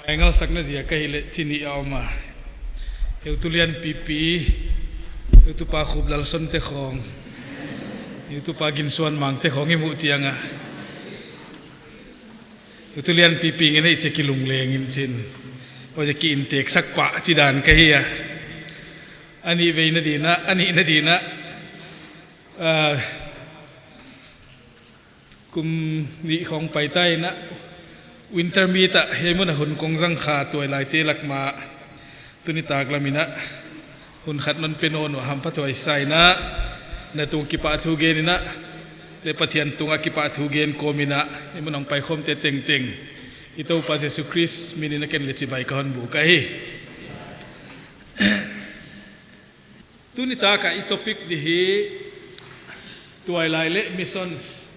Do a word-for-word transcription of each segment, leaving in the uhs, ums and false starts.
Ngaihsak na ziak ka hi leh chih nih a om a. Heutu Lianpipi, Heutupa Khup Lalson te khong, Heutupa Ginsuan Mang te khong i muh chiang a, Heutu Lianpipi ngen ei che kilungleng in chin, huai ki inteksak pah chi dan ka hi a. A nihveina di'n a, a nihna di'n a, ah, kum nih khong paita in a, winter meet a hiai mun a hun kong zang kha tuailaite lak mah, tuni tak lam in a hun khat non pe nawn uh a hamphathuai sa in a, na tung kipahthu gen in a, leh Pathian tungah kipahthu gen kawm in a, hiai mun a hong paikhawmte tengteng i Toupa Jesu Khrist min in a ken leh chibai ka hon buk ahi. Tuni tak a i topic di hi tuailai leh missions,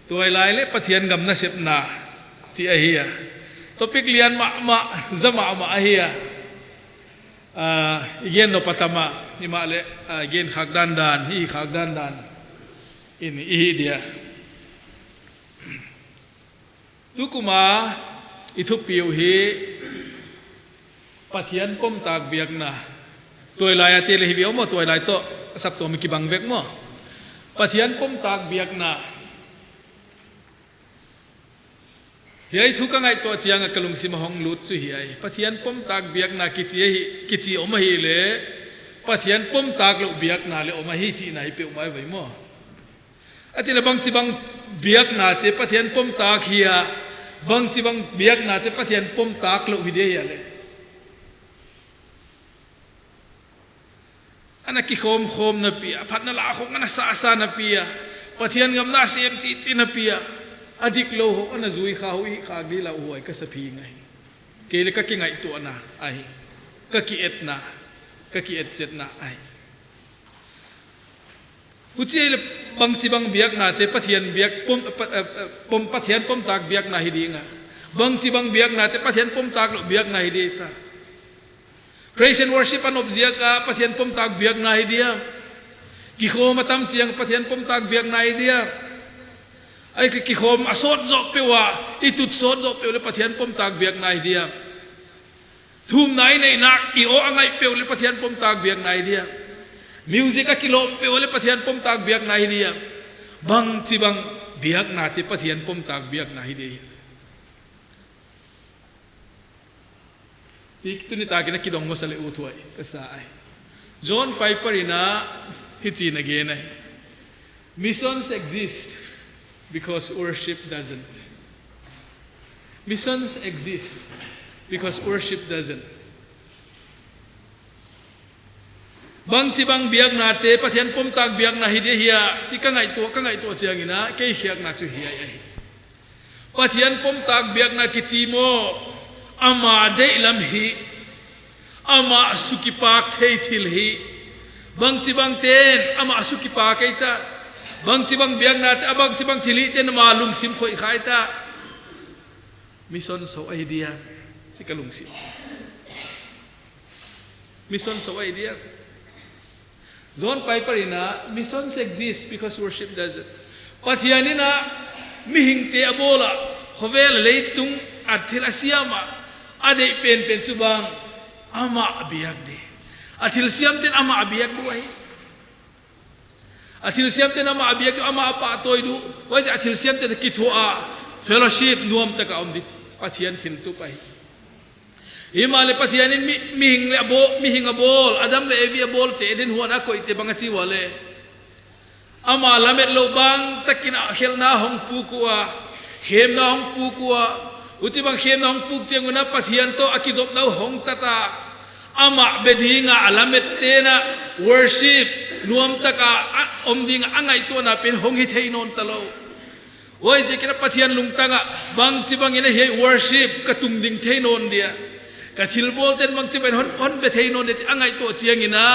tuailai leh Pathian gam nasepna chih ahi a. Topic lian mahmah, za mahmah ahi a. Ah, i gen nop a tam a, himahleh, ah, gen khak dandan, hih khak dandan in i hih dia. Tukum a i thupi uh hi Pathian pomtak biakna. Tuailai a te leh hi ve maw, tuailai toh saptuam kibang vek maw. Pathian pomtak biakna. Hiai thu ka ngaihtuah chiang a ka lungsim a hong lut chu hiai, Pathian pomtak biakna kichi ahi, kichi om ahihleh, Pathian pomtak louh biakna leh om ahi chihna hi peuhmah ve maw. A chih leh bangchibang biaknate Pathian pomtak hi a, bangchibang biaknate Pathian pomtak louh hi dia hia leh. Ana kikhawmkhawm napi a, phatna la khong ana sasa napi a, Pathian gam nasem chihchih napi a, a diklou ho ana zui kha uh i khak di la uh huai ka sa phing ahi. Kei leh ka kingaihtuahna ahi. Ka kietna, ka kietchetna ahi. Huchi leh bangchibang biaknate Pathian biak pom, pa, eh, eh, pom, Pathian pomtak biakna hi ding a. Bangchibang biaknate Pathian pomtak louh biakna hi di ta. Praise and worship a nop ziak a Pathian pomtak biakna hi dia. Kikhawm a tam chiang Pathian pomtak biakna hi dia. Ai ki, kikhawm a sawt zoh peuh a, i tut sawt zoh peuh leh Pathian pomtak biakna hi dia. Thumna i neihna i aw a ngaih peuh leh Pathian pomtak biakna hi dia. Music a kilawm peuh leh Pathian pomtak biakna hi dia. Bangchibang biaknate Pathian pomtak biakna hi dia. Chih tuni tak in a kidong masa leh uthuai ka sa ahi. John Piper in a hichi'n a gen ahi. Missions exist because worship doesn't. Missions exist because worship doesn't. Bangchibang biaknate Pathian pomtak biakna hi dia hia chih ka ngaihtuah, ka ngaihtuah chiang in a kei khiakna chu hiai ahi. Pathian pomtak biakna kichi maw, ama deihlam hi, ama sukipak thei thil hi. Bangchibang ten ama sukipak ei ta. Bangchibang biaknate, a bangchibang thil hite'n ama lungsim khoih kha ei ta. Mission sou ahi dia, chih ka lungsim. Mission sou ahi dia. John Piper in a, missions exist because worship doesn't. Pathian in a mihingte a bawl a, khovel leitung a thil a siam a, a deih penpen chu bang, amah a biak di. A thil siamte'n amah a biak di uh ahi. A thil siamte'n amah a biak di uh, amah a pahtawi di uh. Huaiziak a thil siamte toh kithuah a, fellowship nuamtak a om di Pathian thil tup ahi. Himahleh Pathian in mi, mihing leh a bawl, mihing a bawl, Adam leh Evi a bawlte, Eden huan a koihte bang a chi ua leh, ama lamet louh bang takin a khelhna hong puk ua, khemna hong puk ua. Huchibang khemna hong puk chiang un a Pathian toh a kizopna uh hong tat a, amah bek ding a a lamette'n a worship nuamtak a, a om ding a ngaihtuahna pen hong hi thei nawn talou. Huaiziakin a Pathian lungtang ah bangchibang in a hiai worship ka tungding thei nawn dia, ka thilbawlte'n bangchibang hon, hon be thei nawn dia chih a ngaihtuah chiang in a,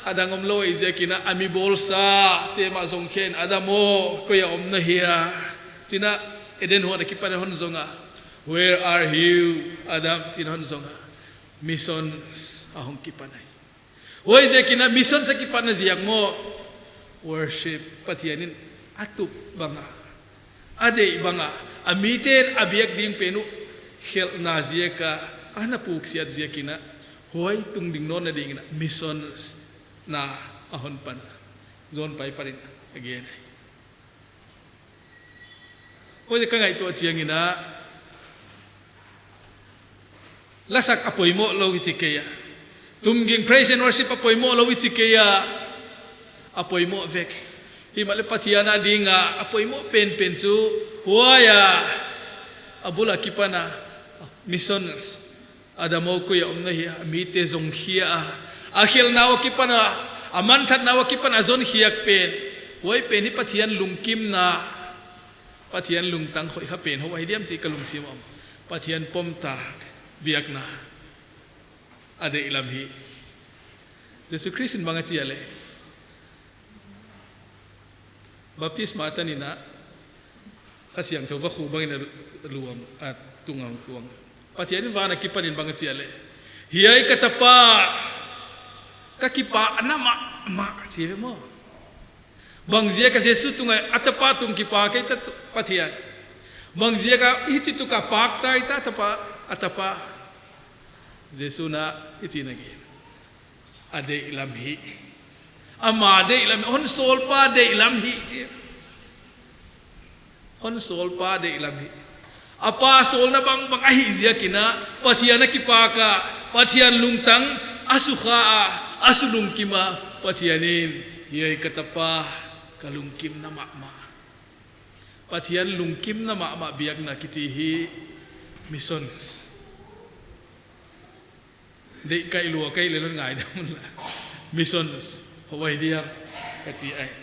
a dang omlou huaiziakin a, a mi bawlsate mah zong khen, Adam aw, koi a om na hia, chi'n a Eden huan a kipan a hon zong a. Where are you, Adam? Chi'n hon zong a. Missions a hong kipan ahi. Huaiziakin a missions a kipatna ziak maw, worship, Pathian in a tup bang a, a deih bang a, a mite'n a biak ding pen uh khelhna ziak a ana puksiat ziakin a, huai tungding nawnna dingin a missions na a hon pan a. John Piper in a gen ahi. Huai ka ngaihtuah chiangin a, lasak a poimoh lou i chi kei a, tumging praise and worship a poimoh lou i chi kei a, a poimoh vek. Himahleh Pathian a ding a, a poimoh penpen chu huai a, a bul a kipan a missions. A dam a koi a om na hi a, a mite zong khia a, a khelna a kipan a, a manthatna a kipan a zon khiak pen, huai pen hi Pathian lungkimna, Pathian lungtang khoih kha pen. Huai diam chih ka lungsim a om. Pathian pomtak biakna a deihlam hi. Jesu Khrist in bang a chi a leh, baptisma a tan in a, Kha Siangthou va khu bangin a luam, a tung a hong tuang. Pathian in van a kipan in bang a chi a leh, hiai ka tapa, ka kipahna mahmah, chi ve maw. Bang ziak a Jesu tung a, a tapa tung kipak kei ta tu-, Pathian. Bang ziak a hichi tu ka pak ta i ta tapa, a tapa. Jesu na hichi na gen. A deihlam hi. Ama deihlam hi. Hon sawlpa deihlam hi chi. Hon sawlpa deihlam hi. A pa sawlna bangbang ahih ziakin a, Pathian a kipak a, Pathian lungtang a sukha a, a sulungkim a, Pathian in, hiai ka tapa, ka lungkimna mahmah. Pathian lungkimna mahmah biakna kichi hi missions. Deih ka hi lua ka hi leh lon ngaidam un la. Missions. Huai dia ka chi ahi.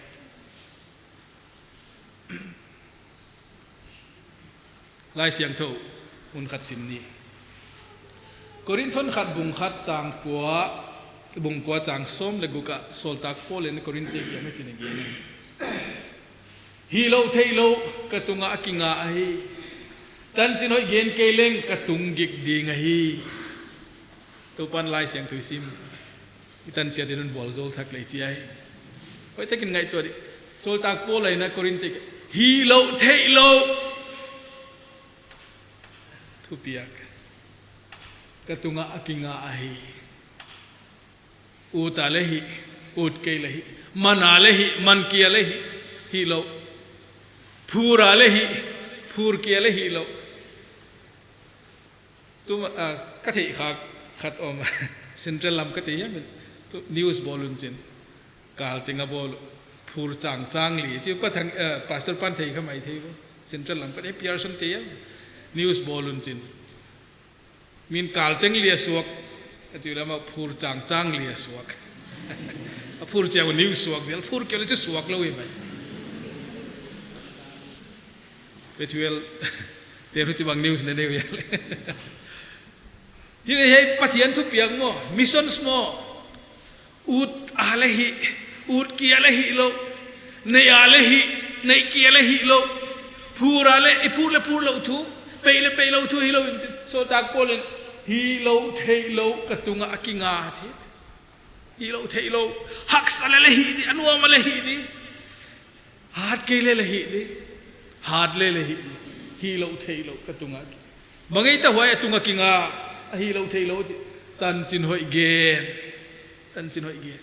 Laisiangthou hun khat sim ni. Korinth khat bung khat chang kua, bung kua chang sawm leh guk ah Sawltak Paul in Korinthte kiang ah hichi'n a gen ahi. Hilou theilou ka tung ah a kinga ahi. Tanchin hoih gen kei leng ka tung gik ding ahi. Toupa'n Laisiangthou i sim, i tan chiat in hon vualzawl thak leh i chi ahi. Hoihtakin ngaihtuah di. Sawltak Paul in Korinthte, hilou theilou thupiak ka tung ah a kinga ahi. Ut a leh hih, ut kei leh hih. Man a leh hih, man kei a leh hih, hilou. Phur a leh hih, phur kei a leh hilou. Tu, ah, ka theih kha khat om. Central lam ka thei hiam. Tu news bawl un chin. Kal teng a bawl. Phur chang chang li. Chi pa thang, eh, pastor pa'n thei kha maithei vo. Central lam ka thei Pearson thei hiam. News bawl un chin. Min kal teng li a suak. A chi lam a phur chang chang li a suak. A phur chiang un news suak zel. Phur kei leh chu suak lou hi mai. Pethuel, te huchibang news na nei uh hiam. Hileh hiai Pathian thupiak maw, missions maw. Ut a leh hih, ut kei a leh hilou. Neih a leh hih, neih kei a leh hilou. Phur a leh, i phur leh phur lou thu, peih leh peih lou thu hilou in, Sawltak Paul in, hilou theilou ka tung ah a kinga chi. Hilou theilou, haksa leh leh hih di, a nuam a leh hih di. Hat kei leh leh hih di. Hat leh leh hih di. Hilou theilou ka tung ah. Bang ei ta huai a tung ah kinga, a hilou theilou chi. Tanchin hoih gen. Tanchin hoih gen.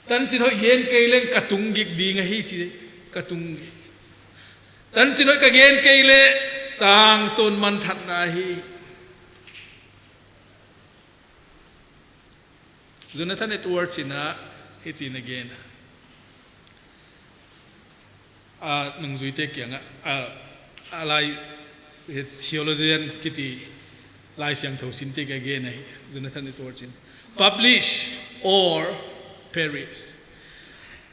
Tanchin hoih gen kei leng ka tung gik ding ahi chi. Ka tung gik. Tanchin hoih ka gen kei leh tangtawn manthatna ahi. Jonathan Edwards in hichi'n a gen a. A nungzuite kiang ah, a, a lai, he theologian kichi Laisiangthou sinte kiang a gen ahi, Jonathan Edwards in. Publish or perish.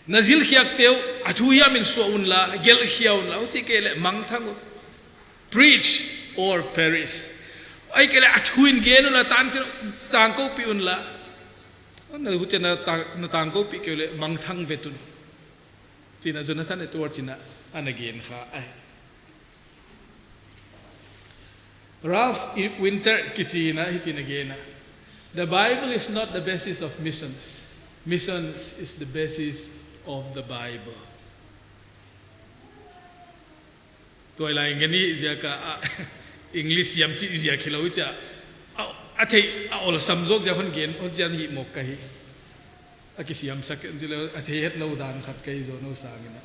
Na zil khiakte uh, a thu hiam in suah un la, gelh khia un la, huchi kei leh mangthang un. Preach or perish. Ahihkeileh a thu in gen un la, tang, tangkoupih un la. Na huchi'n na tang, na tangkoupih kei uleh mangthang vet un. Chi'n Jonathan Edwards in ana gen kha ahi. Ralph Winter kichi'n hichi'n a gen a. The Bible is not the basis of missions. Missions is the basis of the Bible. Tuailai ngen i ziak a, a, English hiam chih ziak hilou i chia. a theih a awlsam zawk ziak hon gen, hon gen hi mawk ka hi. A kisiamsak in zile, a thei het lou dan khat ka hi zaw nou sangin a.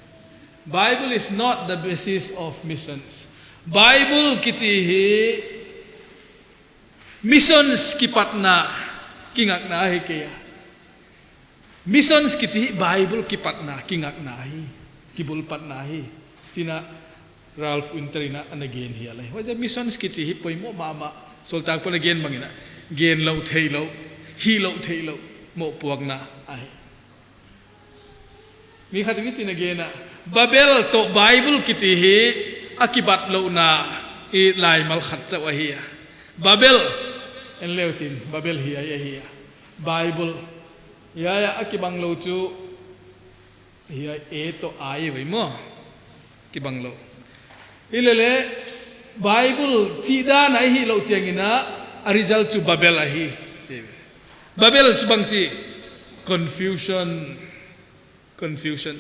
Bible is not the basis of missions. Bible kichi hi missions kipatna, kingakna hi kei a. Missions kichi hi Bible kipatna, kingakna hi, kibulpatna hi. China Ralph Winter in a ana gen hi a leh. Huaiziak missions kichi hi poimoh mahmah, sawltak pa'n a gen bangin a, gen louh theih louh, hih louh theih louh, mohpuakna ahi. Mi khat in hichi'n a gen a, Babel toh Bible kichi hi a kibatlouhna i laimal khat chauh ahi a. Babel, en leu chin, Babel hiai ahi a. Bible, hiai a kibang lou chu, hiai A toh I ve maw. Kibang lou. Hilele, Bible chihdan a i hih louh chiangin a, a result chu Babel ahi. Babel chu bangchi, confusion. Confusion.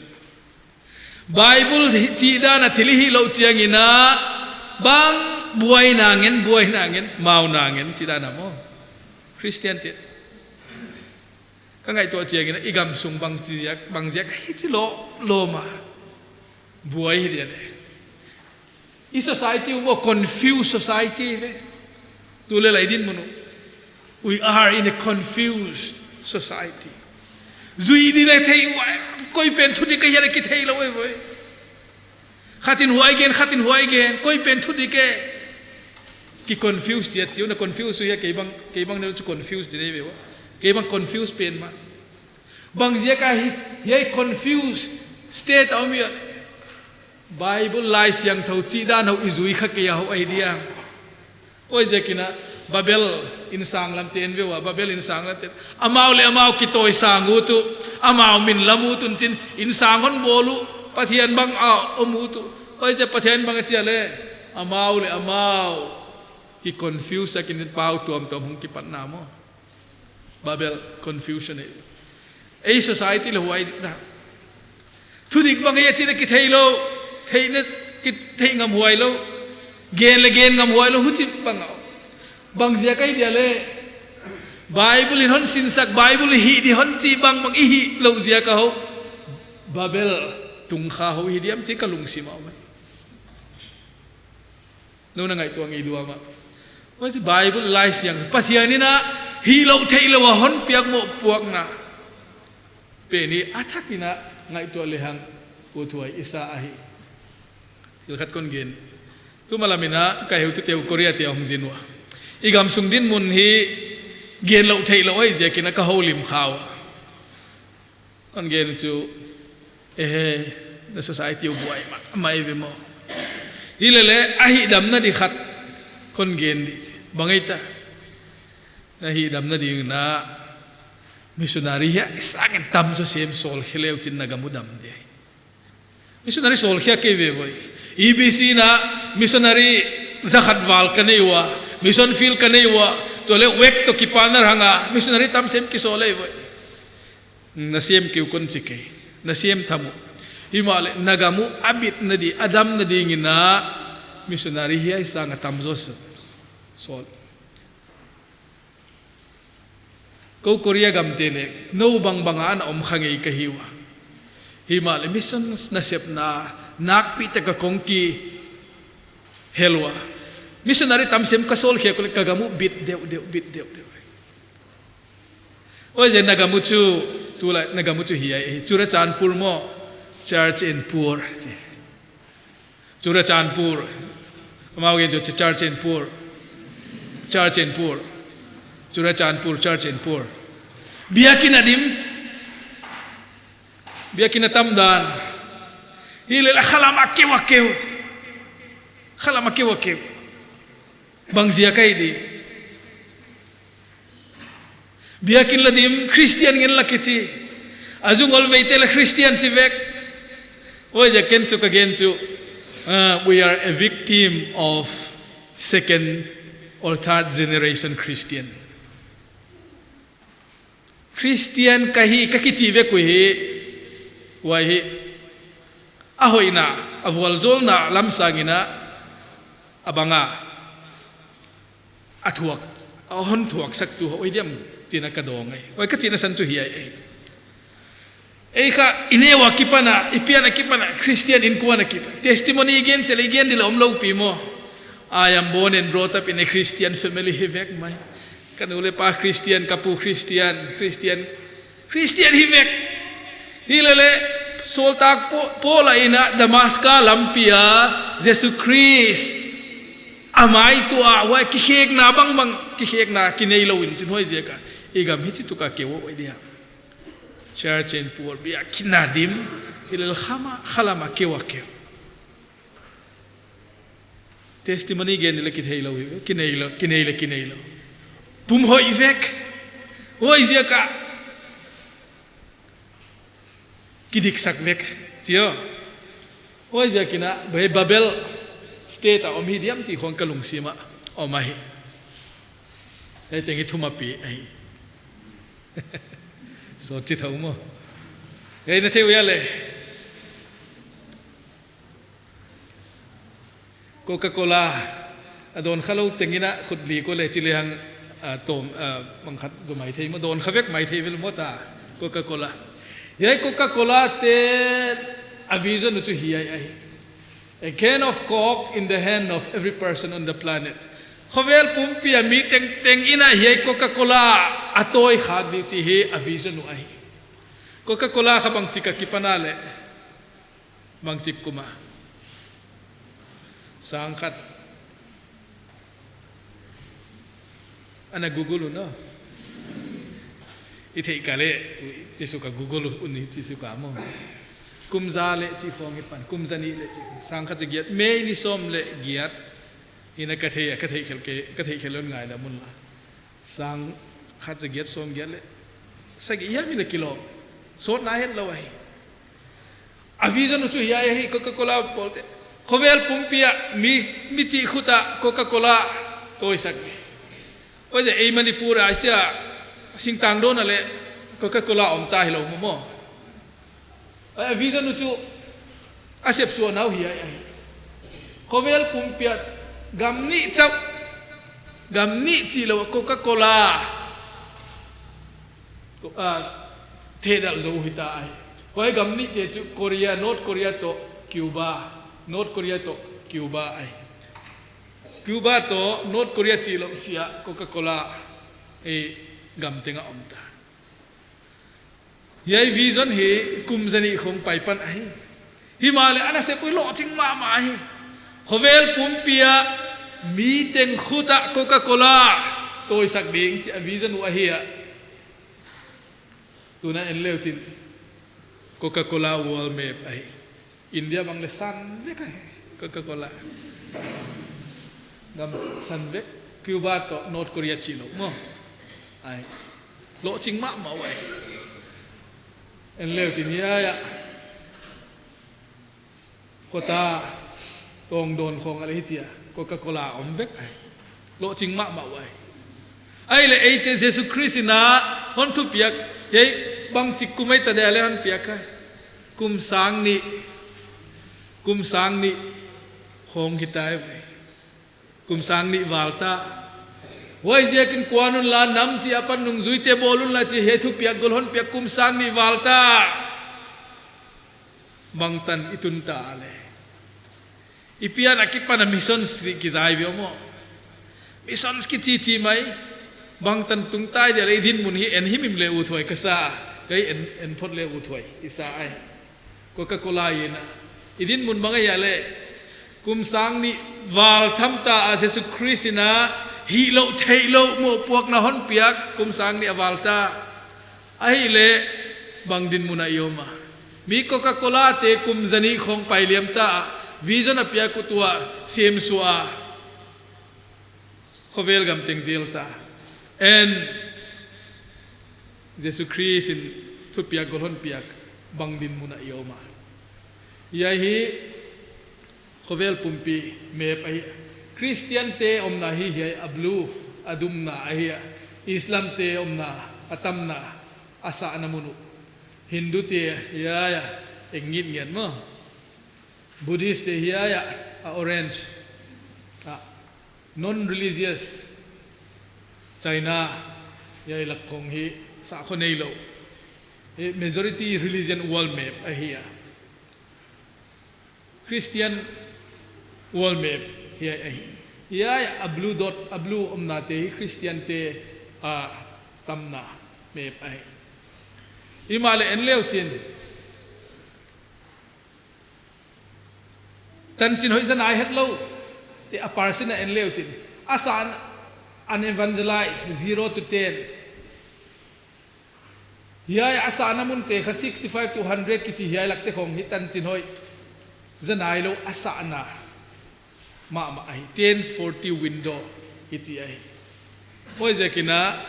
Bible hi, chihdan a thil i hih louh chiangin a, bang buaina ngen, buaina ngen, mauna ngen, chihdan a maw. Christian te. Ka ngaihtuah chiangin a, i gam sung bangchi ziak, bang ziak, hichi lou, lou mah. Buai hi dia leh. I society uh maw confused society ve. Tu leh lai dinmun uh. We are in a confused society. Zui di leh thei uai, koi pen thudik ka hia leh kithei lou uai uai. Khat in huai gen, khat in huai gen, koi pen thudik e. Ki confused dia, chiu na confused uh hia, kei bang, kei bang ne chu confused di nei ve ua. Kei bang confused pen mah. Bang ziak a hi, hiai confused state a om ia. Bible Laisiangthou chihdan hou i zui kha kei a hou ahi dia. Huaiziakin a Babel insang lam ten ve ua, Babel insang lam ten. Amau leh amau kitawisang ut uh, amau min lam ut un chin, insang hon bawl uh, Pathian bang a om ut uh. Huaiziak Pathian bang a chi a leh, amau leh amau ki confuse a kin pau tuamtuam hong kipatna maw. Babel, confusion ei. Ei society leh huai dia. Thudik bang ei a chih leh kithei lou, theihna, kithei ngam huai lou. Gen leh gen ngam huai lou, huchi bang a. Bang ziak ahi dia leh. Bible in hon sinsak, Bible hih di hon chi bangbang i hih louh ziak a hou. Babel tung kha hou hi diam chih ka lungsim a om. Nou na ngaihtuah ngei diam a. Huaiziak Bible Laisiang, Pathian in a hih louh theih louh a hon piak mohpuakna. Pen hi a thak in a ngaihtuah lehang uthuai i sa ahi. Thil khat kon gen. Tu malam in a ka heutute uh Korea te a hong zin ua. I gam sung dinmun hi gen louh theih louh ahih ziakin a ka houlim kha ua. Kon gen chu, ehe, na society uh buai mah, mah ve maw. Hilele, a hihdamna di khat, kon gen di. Bang ahia? Na hihdamna di na missionary hiai sangin tam zaw sem sawl khe leu chin na gam uh dam di. Missionary sawl khia kei ve voi. E B C na missionary zakhat val ka nei ua, mission field ka nei ua, tua leh wek toh kipan na hang a, missionary tam sem kisawl lei voi. Na sem keu kon chi kei, na sem tham uh. Himahleh, na gam uh a bitna di, a damna dingin na missionary hiai sang a tam zaw sem sawl. Kou Korea gam te leh, nou bangbang a na om kha ngei ka hi ua. Himahleh missions nasepna, nakpi tak a kong kihel ua. Missionary tam sem ka sawl khia kei leh ka gam uh bit deuhdeuh, bit deuhdeuh. Huaiziak na gam uh chu, tulai na gam uh chu hiai, Churachandpur maw, church and poor. Churachandpur. Amau gen chu church and poor. Church and poor. Churachandpur, church and poor. Biakin a dim. Biakin a tam dan. Hilele khalam a keu a keu. Khalam a keu a keu. Bang ziak ahi di. Biakin la dim, Christian ngen la kichi. A zung ol veite la Christian chi vek. Huaiziak ken chu ka gen chu. Uh, we are a victim of second or third generation Christian. Christian ka hi, ka kichi vek uh hi. Huai hi. A hoihna, a vualzawlna lam sangin a, a bang a, a thuak. a hon thuaksaktu hoih diam chihna ka dawng ahi. Huai ka chihna san chu hiai ahi. Ei kha i neu akipan a, i pian akipan a, Christian innkuan akipan. Testimony i gen chet leh i gen di leh omlou pi maw. I am born and brought up in a Christian family hi vek mai. Ka nu leh pa Christian, ka pu Christian, Christian, Christian hi vek. Hilele, sawltak Paul, Paul in a Damascus lampi a, Jesu Christ a mai tuah, huai kikhekna bangbang, kikhekna kinei lou in chin huaiziak a i gam hichi tuk a keu uh dia. Church and poor, biakinn a dim, hilele khama, khalam a keu a keu. Testimony gen leh kitheilou hi, kinei lou, kinei leh kineilou. Pum hoih vek. Huaiziak a kidiksak vek. Chi aw. Huaiziak in a, Babel State a om hi diam chih khong ka lungsim a om ahi. Ei teng i thum a pi ahi. So chi thou maw. Ei na thei uh hia leh. Coca-Cola a dawn khalou teng in a khut lik uh leh chi lehang, a, tawm, a, bang khat zou mai thei maw, dawn kha vek mai thei vel maw ta, Coca-Cola. Hiai Coca-Cola te a vision uh chu hiai ahi. A can of Coke in the hand of every person on the planet. Khovel pumpi a mi tengteng in a hiai Coca-Cola a tawi khak di chih hi a vision uh ahi. Coca-Cola kha bangchik a kipan a leh. Bangchik kum a. Sang khat. Ana Google uh no. I theih kha leh, chi suk a Google uh ni chi suk a maw. Kum za leh chi khong i pan, kum za nih leh chi. Sang khat za giat, May ni sawm leh giat. Hi in a ka thei, ka theih khelh kei, ka theih khelh lou in ngaihna mun la. Sang khat za giat sawm giat leh sagih hiam in a kilawm. Sawtna hetlou ahi. A vision uh chu hiai ahi, Coca-Cola bawlte. Khovel pumpi a mi, mi chih khut a Coca-Cola tawisak di. Huaiziak ei Manipur a chia singtang dawn a leh Coca-Cola om ta hilou maw maw. A vision uh chu a sepsuahna uh hiai ahi. Khovel pumpi a gam nih chauh, gam nih chih lou Coca-Cola, a, thehdalh zou hita ahi. Huai gam nih te chu Korea, North Korea toh Cuba, North Korea toh Cuba ahi. Cuba toh North Korea chih lou sia Coca-Cola, e, gam teng a om ta. Hiai vision hi kum za nih khong pai pan ahi. Himahleh ana sep uh lohching mahmah ahi. Khovel pumpi a mi teng khut a Coca-Cola tawisak ding chih a vision uh ahi a. Tuna en leu chin Coca-Cola world map ahi. India bang leh san vek ahi, Coca-Cola. Gam san vek, Cuba toh North Korea chih lou maw. Ai. Lohching mahmah uh ahi. En leu chin hiai a. Khuata tawng dawn khong a leh hichia Coca-Cola om vek ahi. Lohching mahmah uh ahi. Ahihleh eite Jesu Khrist in a hon thupiak, hiai bangchik kum ei ta dia leh hon piak ahi. Kum sang nih, kum sang nih khong hita ahi. Kum sang nih val ta. Huaiziakin kuan unla, nam chih apan nungzuite bawl unla chih hiai thupiak gol hon piak kum sang nih val ta. Bangtan i tun ta leh. I pian akipan a missions kizai viau maw. Missions kichi chi mai. Bangtan tung ta dia leh i dinmun hi en himhim leh uthuai ka sa. Ka en, en phot leh uthuai i sa ahi. Coca-Cola in a. I dinmun bang ahia leh. Kum sang nih val tham ta a Jesu Khrist in a hihlouh theihlouh mohpuakna hon piak kum sang nih a val ta. Ahihleh bang dinmun a i om a. Mi Coca-Cola te kum za nih khong pai liam ta a. Vision a piak uh tua semsuah a. Khovel gam teng zel ta. En Jesu Khrist in thupiak gol hon piak bang dinmun a i om a. Hiai hi khovel pumpi map ahi. Christian te omna hi hiai a blue a dumna ahi a. Islam te omna a tamna a sahna mun uh. Hindu te hiai a eng ngitngiat maw. Buddhist te hiai a, a orange. A non-religious. China hiai lak khong hi sahkhua neilou. Hi majority religion world map ahi a. Christian world map hiai ahi. Hiai a blue dot, a blue omnate hi Christian te a tamna map ahi. Himahleh en leuchin, tanchin hoih za nai hetlou te a percent a en leuchin, a san unevangelize, zero to ten. Hiai a sahna munte kha sixty-five to hundred kichi hiai lakte khong hi tanchin hoih za nailou a sahna mahmah ahi, ten forty window kichi ahi. Huaiziakin a,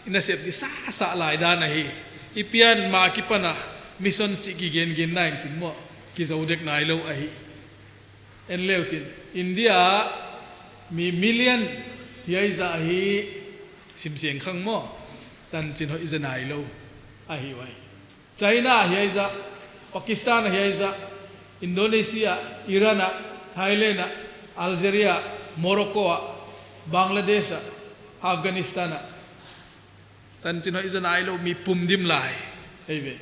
i nasep di sasa lai dan ahi. I pian ma kipan a mission chih kigengen nain chin maw, kizou dek nailou ahi. En leuchin, India mi million hiai zah hi simseng khang maw, tanchin hoih za nailou ahi uai. China hiai zah, Pakistan hiai zah, Indonesia, Iran a, Thailand a, Algeria, Morocco a, Bangladesh a, Afghanistan a, tanchin hoih za nailou mi pum dim lai. Ei ve.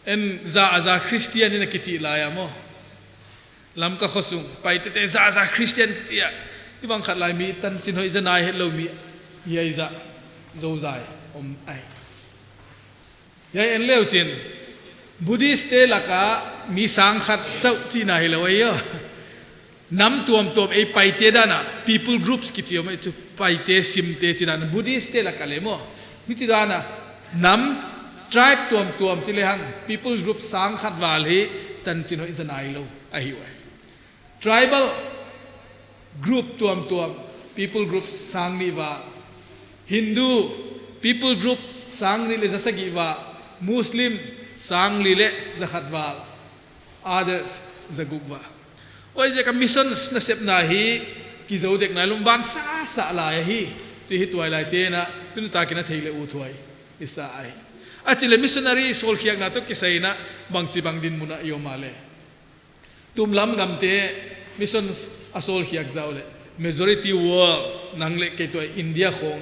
En za a za Christian in a kichi lai a maw. Lamka khosung, Paite te za a za Christian kichi a. Hibang khat lai mi tanchin hoih za nai hetlou mi hiai zah zouzai om ahi. Hiai en leuchin, Buddhist te laka mi sang khat chauh chihna hilou ahi a. Nam tuamtuam ei Paite dan a, people groups kichi om ei chu, Paite, Simte chih dan, Buddhist te laka leh maw. Hichi dan a, nam, tribe tuamtuam chi lehang, people group sang khat val hi tanchin hoih za nailou ahi uai. Tribal group tuamtuam, people group sang nih val. Hindu, people group sang nih leh za sagih val. Muslim, sang li leh za khat val. Others, za guk val. Huaiziak a missions nasepna hi kizou dek nailou, ban sasa lai ahi. Chih hi tuailaite'n a, tuni takin a thei leh uthuai i sa ahi. A chih leh missionary sawlkhiakna toh kisai in a bangchibang dinmun a i om a leh. Tumlam gamte missions a sawlkhiak zah uleh, majority world nang leh kei tuh India khong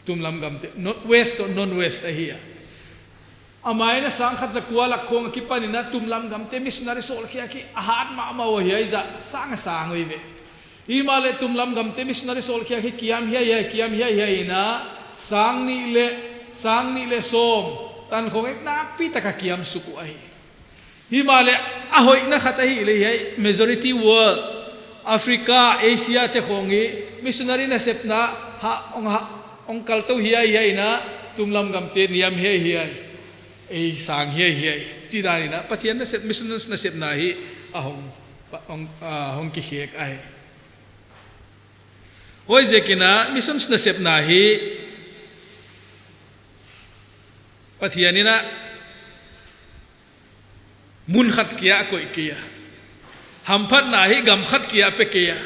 tumlam gamte, no-, west toh non-west ahi a. A main a sang khat za kua lak khong akipan in a tumlam gamte missionary sawlkhiak hi a hat mahmah ua, hiai zah sang a sang ua ve. Himahleh tumlam gamte missionary sawlkhiak hi kiam hiaihiai, kiam hiaihiai in a, sang nih leh, sang nih leh sawm tan khong nakpi taka kiam suk uh ahi. Himahleh a hoihna khat ahihleh hiai majority world, Africa, Asia te khong hi missionary nasepna ha, hong ha, hong kal tou hiaihiai in a, tumlam gamte niam hiaihiai, ei sang hiaihiai chih dan in a, Pathian nasep, missions nasepna hi a hong, hong, a hong kikhek ahi. Huaiziakin a missions nasepna hi Pathian in a mun khat kia a koih kei a. Hamphatna hi gam khat kia a pe kei a.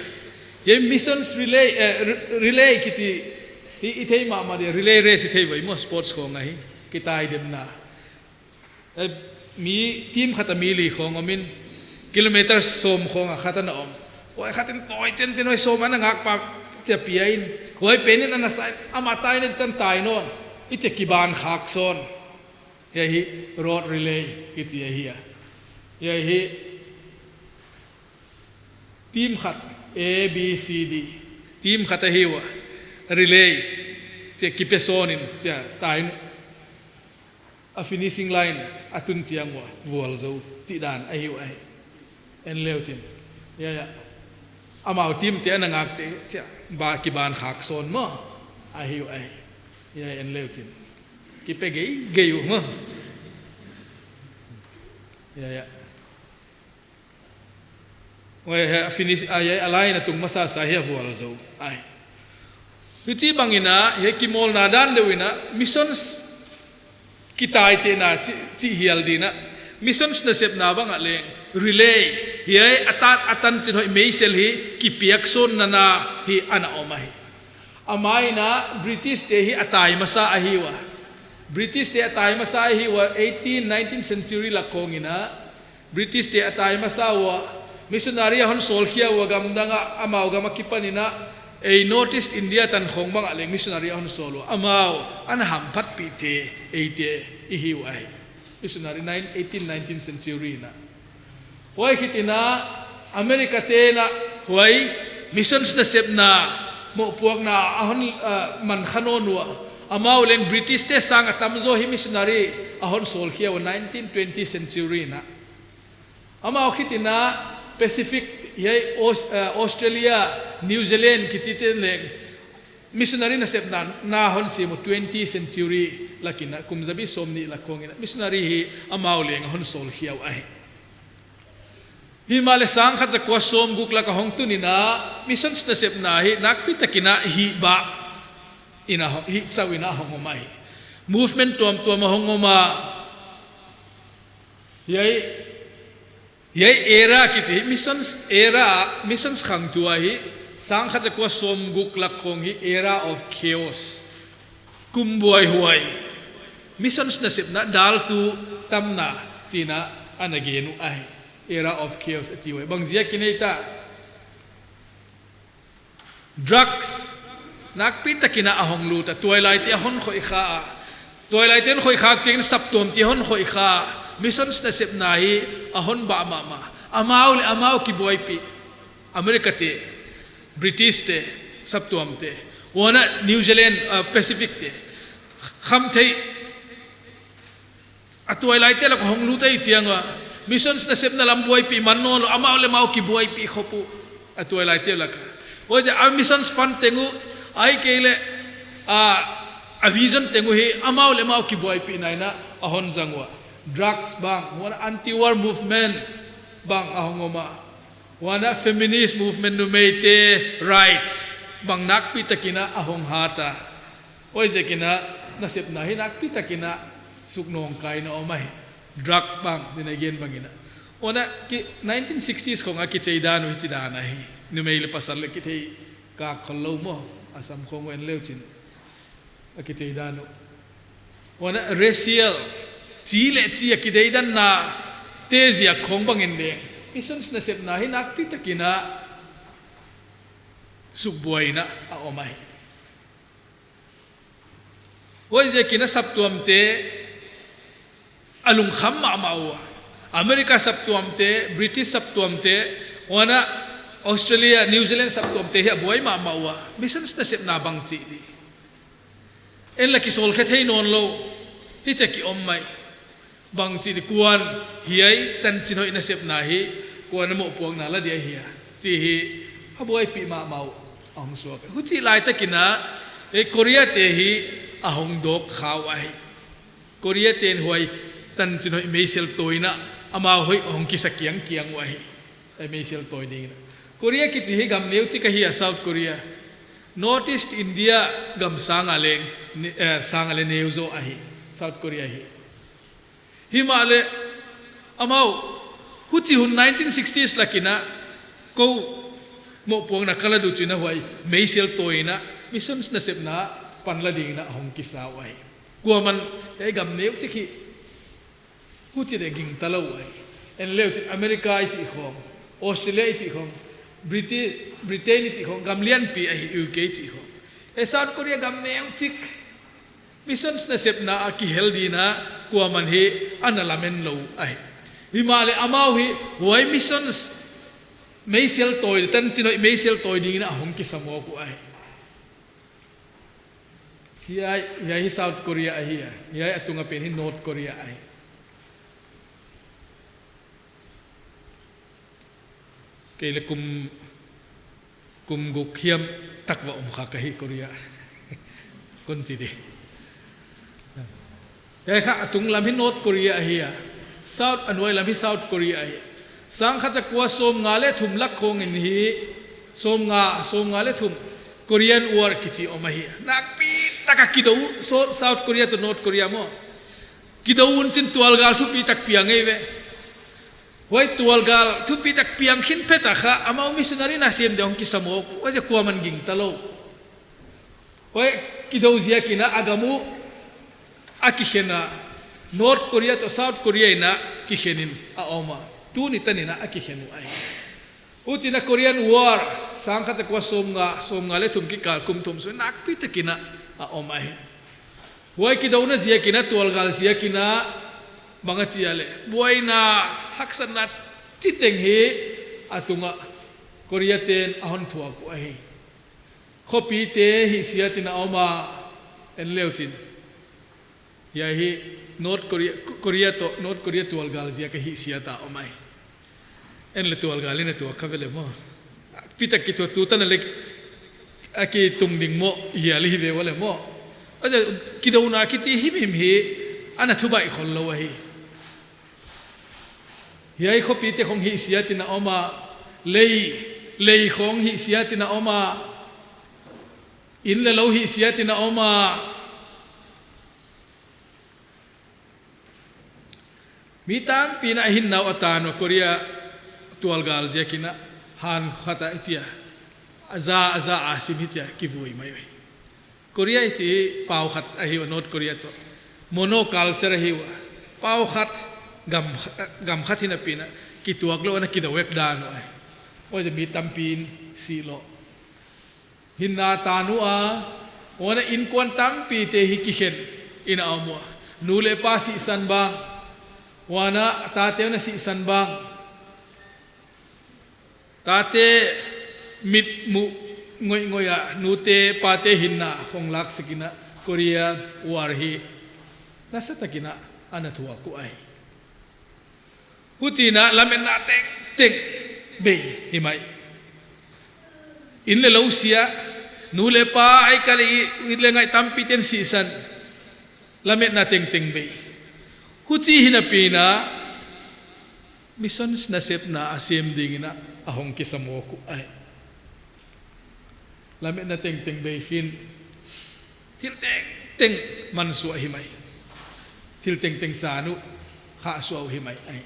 Hiai missions relay, eh, re-, relay kichi hi i thei mahmah di, relay race i thei uai maw, sports khong ahi. Kitaidemna. Eh, mi team khat a mi li khong om in, kilometer sawm khong a khat ana om. Huai khat in tawi chenchen, huai sawm ana ngak pa chia pia in. Huai pen in ana sa in, amah taina di'n tai nawn. I chia kiban khak sawn. Hiai hi road relay kichi ahi a. Hiai hi team khat, A, B, C, D. Team khat ahi ua. Relay. Chia kipe sawn in, chia tai in. A finishing line a tun chiang ua vualzou chih dan ahi ua ahi. En leuchin. Hiai, hiai. Amau team te ana ngakte chia ba kiban khak sawn maw. Ahi ua ahi. Hiai, en leuchin. Kipe geigei uh maw. Hiai, hiai. Huai, hiai, a finish, a, hiai, a line a tung masa sa hi a vualzou. Ai. Hichibang in a, hiai kimawlna dan deuh in a, missions kitaitehna chi, chih hial di in a. Missions nasepna bang ah leng, relay, hiai a tan, a tanchin hoih meisel hi, kipiak sawnna na hi ana om ahi. A main a British te hi a tai masa ahi ua. British te a tai masa ahi ua, eighteen, nineteenth century lak khong in a, British te a tai masa ua, missionary a hon sawlkhia ua gam dang ah, amau gam akipan in a, Ei North East India tan khong bang ah leng missionary a hon sawl ua. Amau ana hamphatpihte eite i hi uh ahi. Missionary nine, eighteen, nineteenth century in a. Huai khit in a America te'n a huai missions nasepna mohpuakna a hon, ah, man kha nawn ua. Amau leng British te sang a tamzaw hi missionary a hon sawlkhia ua nineteen, twentieth century in a. Amau khit in a Pacific, hiai Aus-, eh, Australia, New Zealand kichite leng missionary nasepna a hon sim ua twentieth century lak in a, kum zabi sawmnih lak khong in a missionary hi amau leng a hon sawlkhia uh ahi. Himahleh sangkhat zakua sawmguk lak a hong tun in a missions nasepna hi nakpi tak in a hihbah in a hong, hihchauh in a hong om ahi. Movement tuamtuam a hong om a. Hiai, hiai era kichi, missions era, missions khangthu ahi, sangkhat zakua sawmguk lak khong hi era of chaos. Kum buaihuai. Missions nasepna daltu tamna chih in a ana gen uh ahi. Era of chaos a chi uh ahi. Bang ziak in ei ta. Drugs nakpi tak in a hong lut a, tuailaite a hon khoih kha a. Tuailaite'n khoih khak chiangin saptuamte hon khoih kha a. Missions nasepna hi a hon bah mahmah. Amau leh amau kibuaipih. America te, British te, saptuamte. Huan a New Zealand, ah, Pacific te. Khamtheih a tuailaite lak a hong lut ahih chiang a, missions nasepna lam buaipih man nawnlou, amau leh amau kibuaipih khop uh a tuailaite lak a. Huaiziak a missions fund teng uh, ahihkeileh, a, a vision teng uh hi amau leh amau kibuaipihna in a hon zang ua. Drugs bang, huan a anti-war movement bang a hong om a. Huan a feminist movement, numeite rights bang nakpi tak in a hong hat a. Huaiziak in a nasepna hi nakpi tak in a suknawngkai in a om ahi. Drug bang, din a gen bang in a. Huan a ki, nineteen sixties khong a kichei dan uh hichi dan ahi. Numei leh pasal leh kitheikak khollou maw. Assam khong en le uchin a kichei dan uh. Huan a racial, chi leh chi a kideidannate ziak khong bang in leng missions nasepna hi nakpi tak in a sukbuai in a om ahi. Huaiziak in a saptuamte a lungkham mahmah ua. America saptuamte, British saptuamte, huan a Australia, New Zealand saptuamte hi a buai mahmah ua. Missions nasepna bangchi di. En la kisawlkhe thei nawnlou, hichia ki om mai. Bangchi di kuan hiai tanchinhoih nasepna hi, kuan a mohpuakna la dia hia. Chih hi, a buaipih mahmah uh a hong suak. Huchi laitak in a, eh, Korea te hi a hong dawk kha uh ahi. Korea te'n huai tanchinhoih meisel tawina amau hoih hong kisa kiangkiang uh ahi. Eh, meisel tawi ding in a. Korea kichi hi gam neuchik ahi a, South Korea. North East India gam sang a leng, ne-, eh, sang a leng neu zaw ahi, South Korea hi. Himahleh, amau, huchi hun nineteen sixties lak in a, kou mohpuakna ka la duh chiang in a huai, meisel tawina, missions nasepna pan la ding in a hong kisa uh ahi. Kuaman, eh, gam neuchik hi, huchi di gingta lou uh ahi. En le uchin America i chih khong, Australia i chih khong, Briti-, Britain i chih khong, gam lianpi ahi U K i chih khong. Eh, South Korea gam neuchik, missions nasepna a kihel ding in a kuaman hi ana lamen lou uh ahi. Himahleh amau hi huai missions meisel tawi, tanchinhoih meisel tawi ding in a hong kisa mawk uh ahi. Hiai, hiai hi South Korea ahi a. Hiai a tung a pen hi North Korea ahi. Kei leng kum, kum guk hiam tak va om kha ka hi Korea. Kon chi di. Hiai kha a tung lam hi North Korea ahi a. South, a nuai lam hi South Korea ahi. Sangkhat zakua sawmnga leh thum lak khong in hi, sawmnga, sawmnga leh thum, Korean War kichi om ahi. Nakpi taka kidou, so-, South Korea toh North Korea maw. Kidou un chin tualgal thupitak piang ei ve. Huai tualgal thupitak piang khin phet a kha, amau missionary na sem deuh hong kisa mawk uh, huaiziak kuaman gingta lou. Huai kidou ziak in a gam uh a kikhen a, North Korea toh South Korea in a kikhen in a om a. Tuni tan in a kikhen uh ahi. Huchiin a Korean War, sangkhat zakua sawmnga, sawmnga leh thum kikal kum thum sung nakpi takin a om ahi. Huai kidouna ziakin a, tualgal ziakin a, bang a chi a leh, buaina haksatna chiteng hi a tunga Korea ten a hon thuak uh ahi. Khopite hihsiatin a om a, en leuchin. Hiai hi North Korea, Korea toh, North Korea tualgal ziak a hihsiat a om ahi. En leh tualgal in a tuak kha ve leh maw. Pitak kituak tutan a leh a kitung ding maw, hiai leh hi ve ua leh maw. Aja kidouna kichi himhim hi, ana thubaih khol lou ahi. Hiai khopite khong hihsiatin a om a, lei, lei khong hihsiatin a om a, inn leh lou hihsiatin a om a. Mi tampi'n a hinna uh a tan ua, Korea tualgal ziakin a, han khat a i chi a, a za, a za a sim hichia kivui mai uhi. Korea i chih pau khat ahi ua, North Korea toh. Monoculture ahi ua. Pau khat, gam, gam khat hinapi'n a, kituak lou ana kidou vek dan uh ahi. Huai ziak mi tampi'n si lou. Hinna tan ua, huan a innkuan tampite hi kikhen in a om ua. Nu leh pa sihsan bang. Huan a tate uh ana sihsan bang. Tate mitmuh ngoihngoih a, nute pate hinna khong lak sek in a, Korea War hi nasatakin a ana thuak uh ahi. Huchiin a lametna tengteng bei hi mai. Inn leh lou sia, nu leh pa, aikal leh i, i leh ngai tampite'n sihsan. Lametna tengteng bei. Huchi hinapi'n a, missions nasepna a sem dingin a, a hong kisa mawk uh ahi. Lametna tengteng bei hi'n, thil tengteng mansuah hi mai. Thil tengteng chan uh, khahsuah uh hi mai ahi.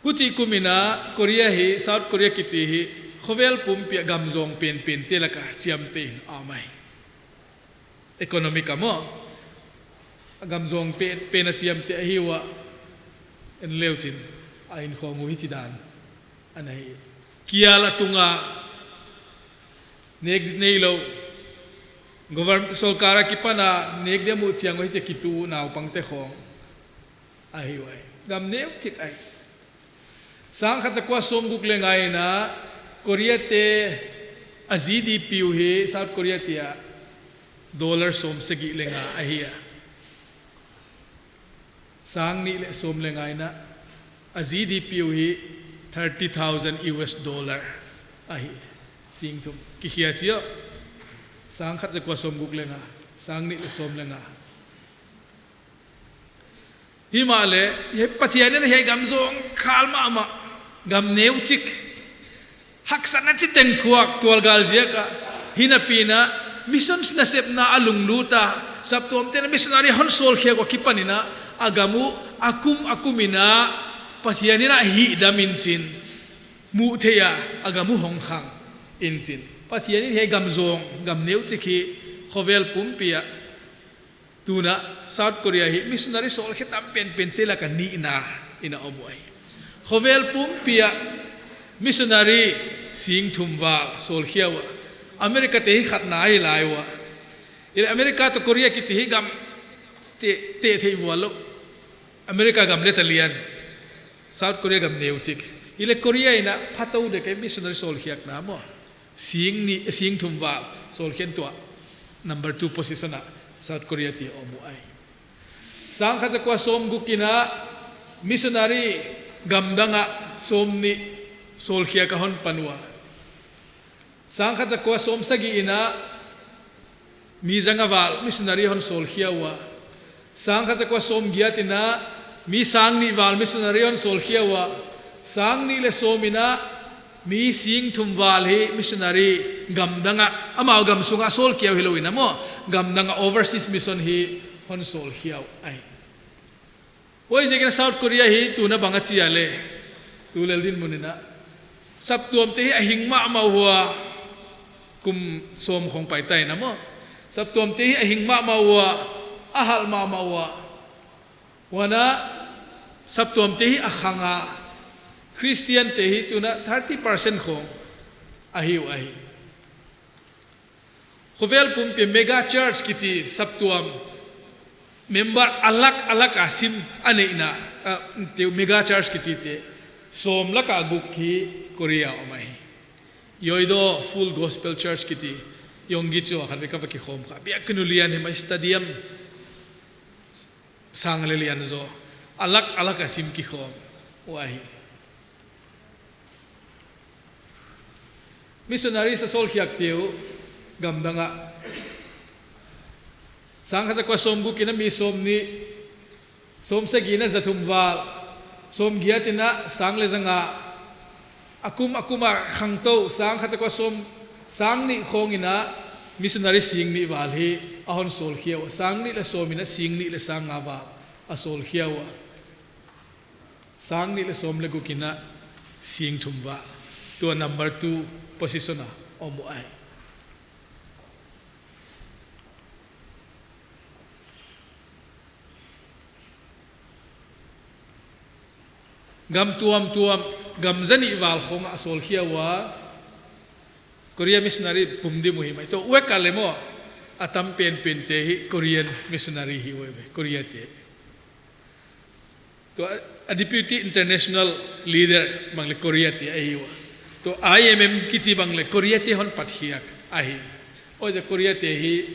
Huchi kumin a Korea hi, South Korea kichi hi, khovel pumpi a gam zawng penpente laka chiamtehna a om ahi. Economic a maw, a gam zawng pen, pen a chiamteh ahi ua, en leuchin, a innkhawm uh hichidan ana hi. Kial a tunga, nek neilou, government, sorkar akipan a, nek dia muh chiang uh hichia kitu naupangte khong ahi uhi. Gam neuchik ahi. Sangkhat zakua sawmguk leh nga in a, Korea te a G D P uh hi, South Korea te a, dollar sawmsagih leh nga ahi a. Sangnih leh sawm leh nga in a, a G D P uh hi thirty thousand U S dollars ahi. Sing thum. Kikhia chia. Sangkhat zakua sawmguk leh nga. Sangnih leh sawm leh nga. Himahleh, hiai Pathian in hiai gam zawngkhal mahmah, gam neuchik, haksatna chiteng thuak tualgal ziak a, hinapi'n a, missions nasepna a lunglut a, saptuamte'n a missionary hon sawlkhiak uh akipanin a, a gam uh, a kum, a kumin a, Pathian in a hihdam in chin, muhtheih a, a gam uh hong khang in chin. Pathian in hiai gam zawng, gam neuchik hi, khovel pumpi a, tuna South Korea hi missionary sawlkhia tam penpente laka nihna in a om uhi. Khovel pumpi a missionary sing thum val sawlkhia ua. America te hi khatna ahi lai ua. Hileh America toh Korea kichi hi gam te, te thei vual lou. America gam leh ta lian. South Korea gam neuchik. Hileh Korea in a phatou dek a missionary sawlkhiakna maw. Sing nih, sing thum val, sawlkhiak tuah. Number two position a South Korea te om uhi. Sangkhat zakua sawmguk in a missionary gamdang a sawmnih sawlkhiak a hon pan ua. Sangkhat zakua sawmsagih in a mi zanga val missionary hon sawlkhia ua. Sangkhat zakua sawmgiat in a mi sangnih val missionary hon sawlkhia ua. Sangnih leh sawm in a mi sing thum val hi missionary gamdang a, amau gam sunga sawlkhia uh hilou in a maw, gamdang a overseas mission hi hon sawlkhia uh ahi. Huaiziakin South Korea hi tuna bang a chi a leh, tulel dinmun in a, saptuamte hi a hing mahmah ua, kum sawm khong paita in a maw. Saptuamte hi a hing mahmah ua, a halh mahmah ua. Huan a, saptuamte hi a khang a, Christian te hi tuna thirty percent khong ahi uh ahi. Khovel pumpi mega church kichi saptuam member a lakh a lakh a sim a neihna, ah, te mega church kichite sawm laka guk hi Korea om ahi. Yoido Full Gospel Church kichi, Yonggi chu a khat vei ka va kikhawm kha. Biakinn uh lian hi mah, stadium sang leh lian zaw. A lakh a lakh a sim kikhawm uh ahi. Missionaries a sawlkhiakte uh gamdang ah sangkhat zakua sawmguk in a mi sawmnih, sawmsagih in a zathum val, sawmgiat in a sang leh zanga, a kum a kum a khangtou, sangkhat zakua sawm, sangnih khong in a missionary singnih val hi a hon sawlkhia ua, sangnih leh sawm in a singnih leh sanga val a sawlkhia ua. Sangnih leh sawm leh guk in a singthum val. Tua number two position a om uh ahi. Gam tuamtuam, gam zanih val khong a sawlkhia ua. Korea missionary pum dim uh hi mai. Tua wek a leh maw, a tam penpente hi Korean missionary hi uh ahi, Korea te. Tua a deputy international leader bang leh Korea te ahi ua. Tua I M M kichi bang leh Korea te hon patkhiak ahi. Huaiziak Korea te hi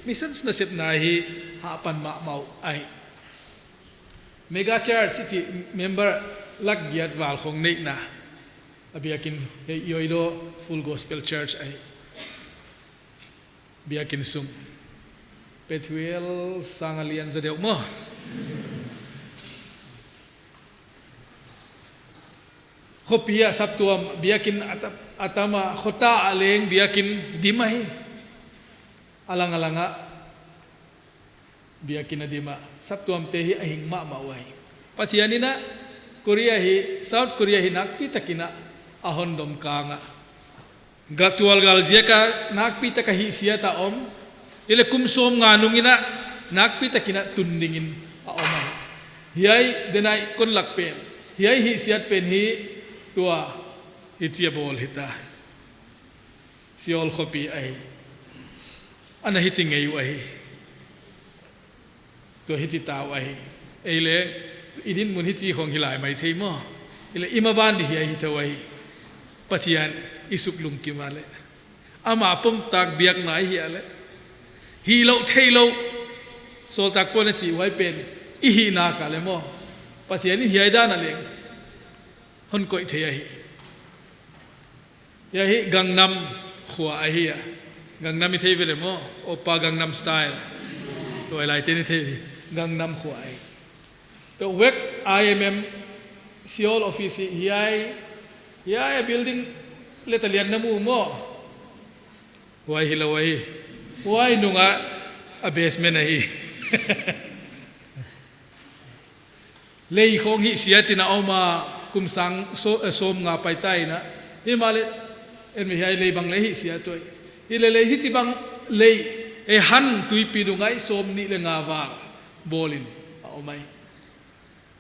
missions nasepna hi hapan mahmah uh ahi. Mega church kichi member lakh giat val khong neihna a biakinn hi Yoido Full Gospel Church ahi. Biakinn sung Pethuel sang a lian zaw deuh maw. Khopi a saptuam biakinn a ta-, a tam a, khota a leng biakinn dim ahi. A lang a lang a biakinn a dim a, saptuamte hi a hing mahmah uh ahi. Pathian in a Korea hi, South Korea hi nakpi takin a hon dom kang a. Gal tual gal ziak a nakpi taka hihsiat a om. Hileh kum sawmnga nung in a nakpi takin a tun dingin a om ahi. Hiai denai kon lak pen, hiai hihsiat pen hi tua hichi a bawl hita. Seoul khopi ahi. Ana hichi ngei uh ahi. Tua hichi ta uh ahi. Ei leh, i dinmun hichi khong hi lai maithei maw. Ei leh, i maban di hiai hi thou ahi. Pathian i suk lungkim a leh, ama pomtak biakna i hih a leh, hih louh theih louh, sawltak pa'n a chih huai pen i hihna ka leh maw, Pathian in hiai dan a leng hon koih thei ahi. Hiai hi Gangnam khua ahi a. Gangnam i thei ve leh maw? Oppa Gangnam Style. Tuailaite'n i thei. Gangnam khua ahi. Tua wek I M M Seoul office hi hiai, hiai a building leh ta lian na mu maw? Huai hilou ahi. Huai nung a, a basement ahi. Lei khong hihsiat in a om a, kum sang so-, eh, sawmnga paita in a. Himahleh, en mi hiai lei bang leh hihsiat uh ahi. Hileh lei hichibang lei, eh, han tuipi dung ah sawmnih leh nga val bawl in a om ahi.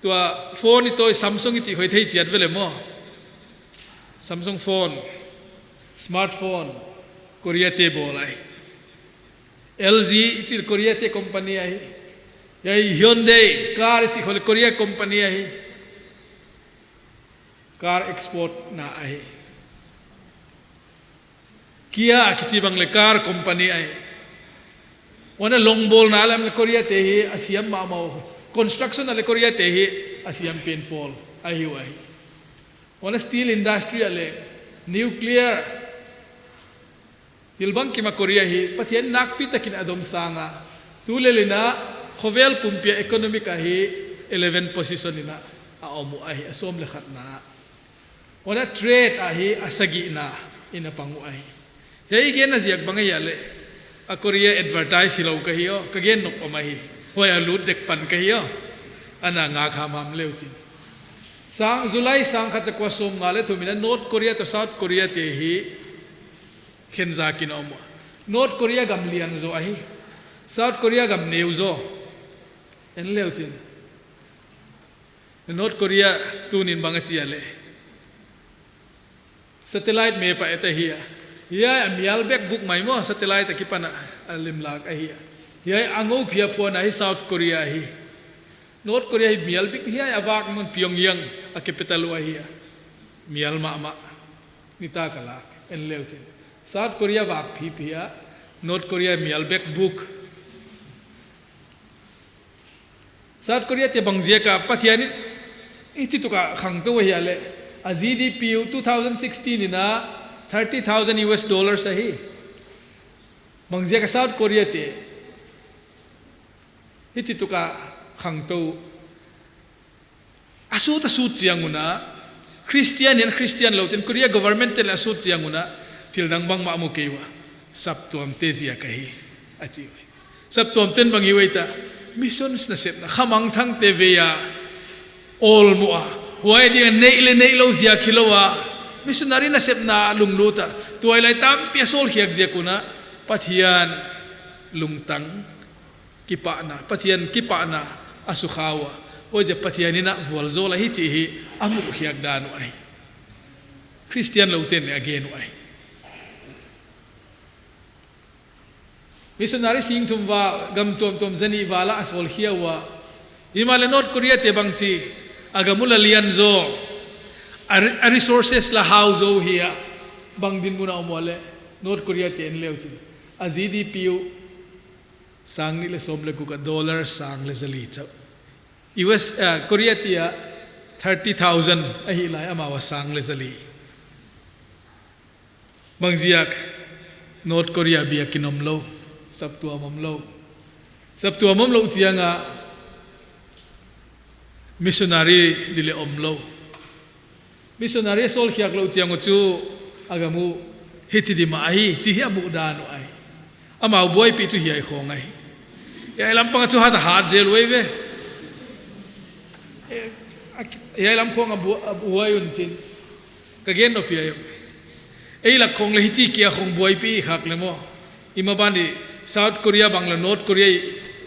Tua phone i tawi Samsung i chih hoih thei chiat ve leh maw. Samsung phone, smartphone, Korea te bawl ahi. L G i chih Korea te company ahi. Hiai Hyundai car i chih khong leh Korea company ahi. Car export na ahi. Kia kichi bang leh car company ahi. Huan a long bawlna lam leh Korea te hi a siam mahmah uh. Construction a leh Korea te hi a siam pen pawl ahi uh ahi. Huan a steel industry a leh nuclear thil bangkim a Korea hi Pathian nakpi takin a dom sang a. Tulel in a khovel pumpi a economic a hi eleven position in a a om uh ahi, a sawm leh khatna. Huan a trade a hi a sagihna in a pang uh ahi. Hiai i genna ziak bang ahia leh, a Korea advertise hilou ka hi aw, ka gen nop om ahi. Huai a lut dek pan ka hi aw. Ana ngak hamham leuchin. Sang, July sangkhat zakua sawmnga leh thum in a North Korea toh South Korea te hi khen zak in a om ua. North Korea gam lian zaw ahi. South Korea gam neu zaw. En leuchin. North Korea tuni'n bang a chi a leh, Satellite map a et ahi a. Hiai a mial bek buk mai maw, satellite a kipan a limlak ahi a. Hiai a ngou phia phuan ahi South Korea hi. North Korea hi mial bik, hiai a vak mun Pyongyang a capital uh ahi a. Mial mahmah. Nitak a lak en leu chin. South Korea vak phiphi a, North Korea mial bek buk. South Korea te bangziak a Pathian in hichi tuk a khangtou ahia leh, a G D P uh two thousand sixteen in a thirty thousand U S dollars ahi. Bangziak a South Korea te hichi tuk a khangtou? A sut a sut chiang un a, Christian hiam Christian lou te'n, Korea government te'n leng a sut chiang un a, thil dang bangmah mu kei ua, saptuam te ziak ahi, a chi ua. Saptuam te'n bang hi ua ta, missions nasepna, khamangthang te vei a, awlmoh a, huai ding a neih leh neih lou ziak hilou a, missionary nasepna lunglut a, tuailai tampi a sawlkhiak ziak un a, Pathian lungtang kipahna, Pathian kipahna a sukha ua. Huaiziak Pathian in a vualzawl ahi chih hi a muhkhiak dan uh ahi. Christian lou te'n a gen uh ahi. Missionary singthum val, gam tuamtuam zanih val a sawlkhia ua. Himahleh North Korea te bangchi, a gam uh la lian zaw, a re-, a resources la hau zaw hi a, bang dinmun a om ua leh, North Korea te en leu chin. A G D P uh sang nih leh sawm leh guk a dollar sang leh zali chauh. U S, eh, Korea te a thirty thousand ahi lai, amau a sang leh zali. Bangziak North Korea biakin omlou, saptuam omlou. Saptuam omlou chiang a missionary di leh omlou. Missionary sawlkhiak lou chiang ua chu a gam uh hichi di mah ahi, chih hi a muh dan uh ahi. Amau buaipih chu hiai khong ahi. Hiai lampang chu hat a hat zel uh ahi ve. Eh, a ki-, hiai lam khong a bu-, a buai un chin. Ka gen nop hiai. Ei lak khong leh hichi kia khong buaipih khak leh maw. I maban di South Korea bang leh North Korea i,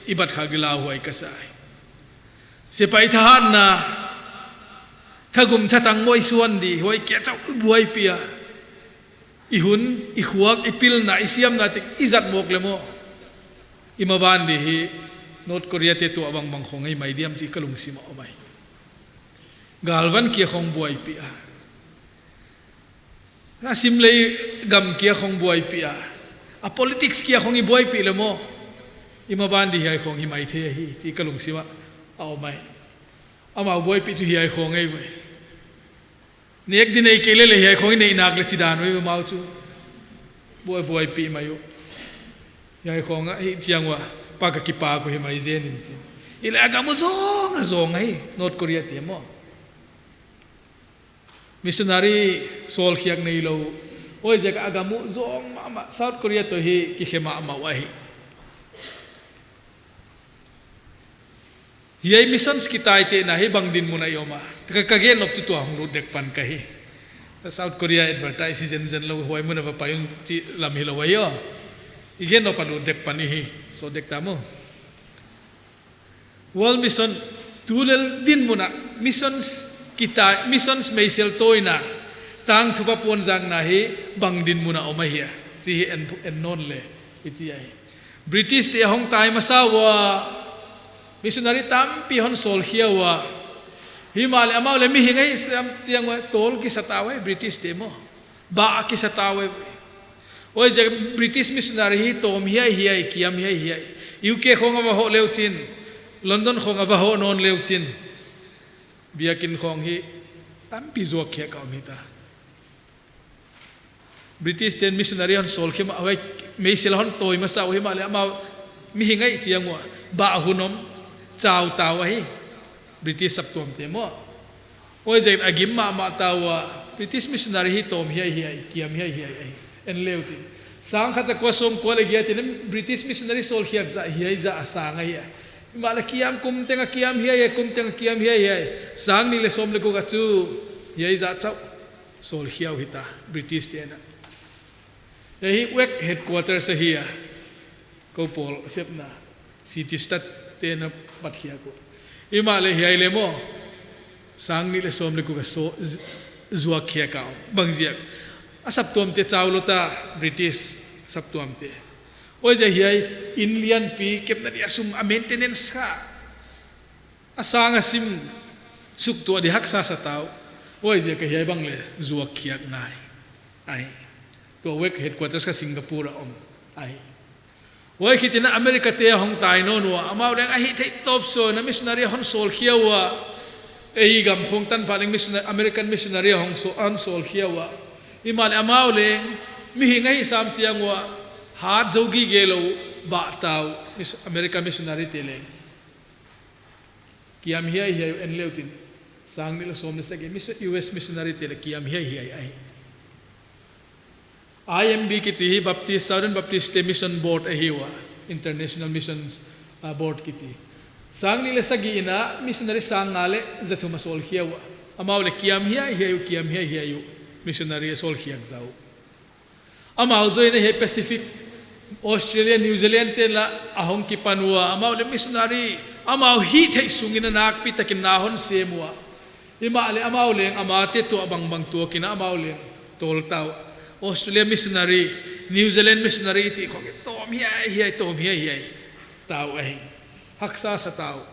i bat khak di lauhuai ka sa ahi. Sepaih thahatna, thagum thatang maw i suan di, huai kia chauh buaipih a. I hun, i khuak, i pilna, i siamna teng i zat mawk leh maw, i maban di hi North Korea te tuh bangbang khong ahi mai diam chih ka lungsim a om ahi. Galvan kia khong buaipih a. A sim leh gam kia khong buaipih a. A politics kia khong i buaipih leh maw, i maban di hiai khong hi maithei ahi chih ka lungsim a om ahi. Amau buaipih chu hiai khong ahi ve. Nek di nei kei leh leh hiai khong i neih nak leh chidan uh ahi ve amau chu. Buai buaipih mai uh. Hiai khong ahi chiang ua, pa ka kipak uh hi mai zen in chin. Hileh a gam uh zong a zong ahi, North Korea te maw. Missionary sawlkhiak neilou. Huaiziak a gam uh zong mahmah, South Korea toh hi kikhe mahmah uh ahi. Hiai missions kitaitehna hi bang dinmun a i om a. Ka, ka gen nop chu tua hong lut dek pan ka hi. South Korea advertise hi zenzen lou, huai mun a va pai un chih lam hilou ahi aw. I gen nop a lut dek pan i hi. So dek ta maw. World Mission, tulel dinmun a missions kitai, missions meisel tawina, tangthupha puanzakna hi bang dinmun a om ahia chih hi en, en nawn le, i chi ahi. British te hong tai masa ua, missionary tampi hon sawlkhia ua. Himahleh amau leh mihing ahi siam chiang ua, tawl kisa ta ua, British te maw. Bah kisa ta ua. Huaiziak British missionary hi tawm hiaihiai, kiam hiaihiai. U K khong a va hoh leu chin, London khong a va hoh nawn leu chin, biakin khong hi tampi zuak khiak a om hita. British te'n missionary hon sawlkhia mah, huai meisel hon tawi masa uh himahleh amau mihing ahi chiang ua, bah hun om, chau ta uh ahi, British saptuam te maw. Huaiziak a gim mahmah ta ua, British missionary hi tawm hiaihiai, kiam hiaihiai ahi. En leu chin. Sang khat za kua sawm kua leh giat in British missionary sawlkhiak zah hiai zah a sang ahi a. Himahleh kiam kum teng a kiam hiaihiai, kum teng a kiam hiaihiai. Sang nih leh sawm leh guk a chu hiai zah chauh sawlkhia uh hita, British te'n a. Hiai hi WEC headquarters ahi a. Kou pawl sepna, city stud te'n a bat khiak uh. Himahleh hiai leh maw, sang nih leh sawm leh guk a so, z-, zuak khiak a om. Bangziak. A saptuamte chau lou ta, British saptuamte. Huaiziak hiai inn lianpi kepna dia sum a maintenance kha, a sang a sim suk tuah di haksa sa ta uh. Huaiziak a hiai bang leh zuak khiak ngai. Ahi. Tua wek headquarters kha Singapore a om. Ahi. Huai khitin a America te a hong tai nawn ua, amau leng a hihtheih tawp sawina missionary a hon sawl khia ua. Ei gam khong tan pah leng missionary, American missionary a hong saw-, a hon sawl khia ua. Himahleh amau leng mihing a hih sam chiang ua, hat zou gige lou bah ta uh, mis-, America missionary te leng. Kiam hiaihiai uh, en leuchin. Sang nih leh sawm leh sagih, mis-, U S missionary te leh kiam hiaihiai ahi. I M B kichi hi Baptist, Southern Baptist te Mission Board ahi ua, International Missions, ah, Board kichi. Sang nih leh sagih in a missionary sang nga leh za thum a sawl khia ua. Amau leh kiam hiaihiai uh, kiam hiaihiai uh, missionary a sawl khiak zou. Amau zoh in a hiai Pacific, Australia, New Zealand te lah a hong kipan ua, amau leh missionary, amau hihtheih sungin a nakpi takin na hon sem ua. Himahleh amau leng amate tuah bangbang tuakin amau leng tawl ta uh. Australia missionary, New Zealand missionary chih khong tawm hiaihiai, tawm hiaihiai ta uh ahi. Haksa sa ta uh.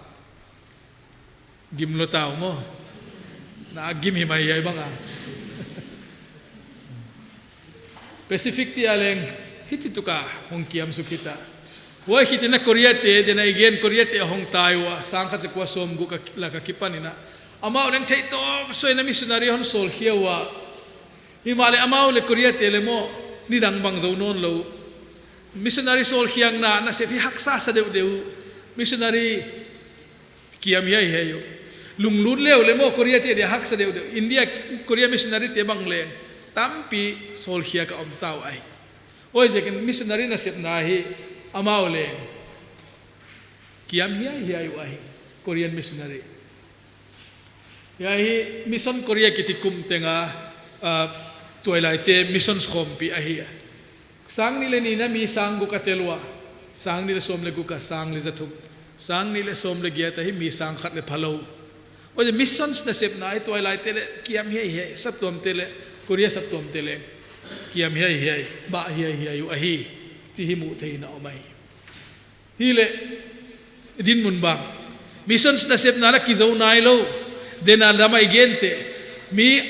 Gim lou ta uh maw. Na gim hi mai hiai bang a. Pacific te ah leng hichi tuk a hong kiam suk hita. Huai khitin a Korea te, then again Korea te a hong tai ua, sang khat za kua sawmguk a lak a kipan in a. Amau leng theih tawp sawina missionary hon sawl khia ua. Himahleh amau leh Korea te leh maw, nidang bang zou nawn lou. Missionary sawl khiakna nasep hi haksa sa deuhdeuh. Missionary kiam hiaihiai uh. Lunglut leh uh leh maw Korea te dia haksa deuhdeuh. India, Korea missionary te bang leng tampi sawl khiak a om ta uh ahi. Huaiziakin missionary nasepna hi amau leng kiam hiaihiai uh ahi. Korean missionary. Hiai hi Mission Korea kichi kum tenga, ah, tuailaite missions khawmpi ahi a. Sang nih leh nihna mi sang guk a tel ua. Sang nih leh sawm leh guk a sang li za thum. Sang nih leh sawm leh giat a hi mi sang khat leh phalou. Huaiziak missions nasepna hi tuailaite leh kiam hiaihiai, saptuamte leh, Korea saptuamte leh kiam hiaihiai, bah hiaihiai uh ahi. Chih hi muh theihna om ahi. Hileh, dinmun bang. Missions nasepna na kizou nailou. Then a lamai gente. Mi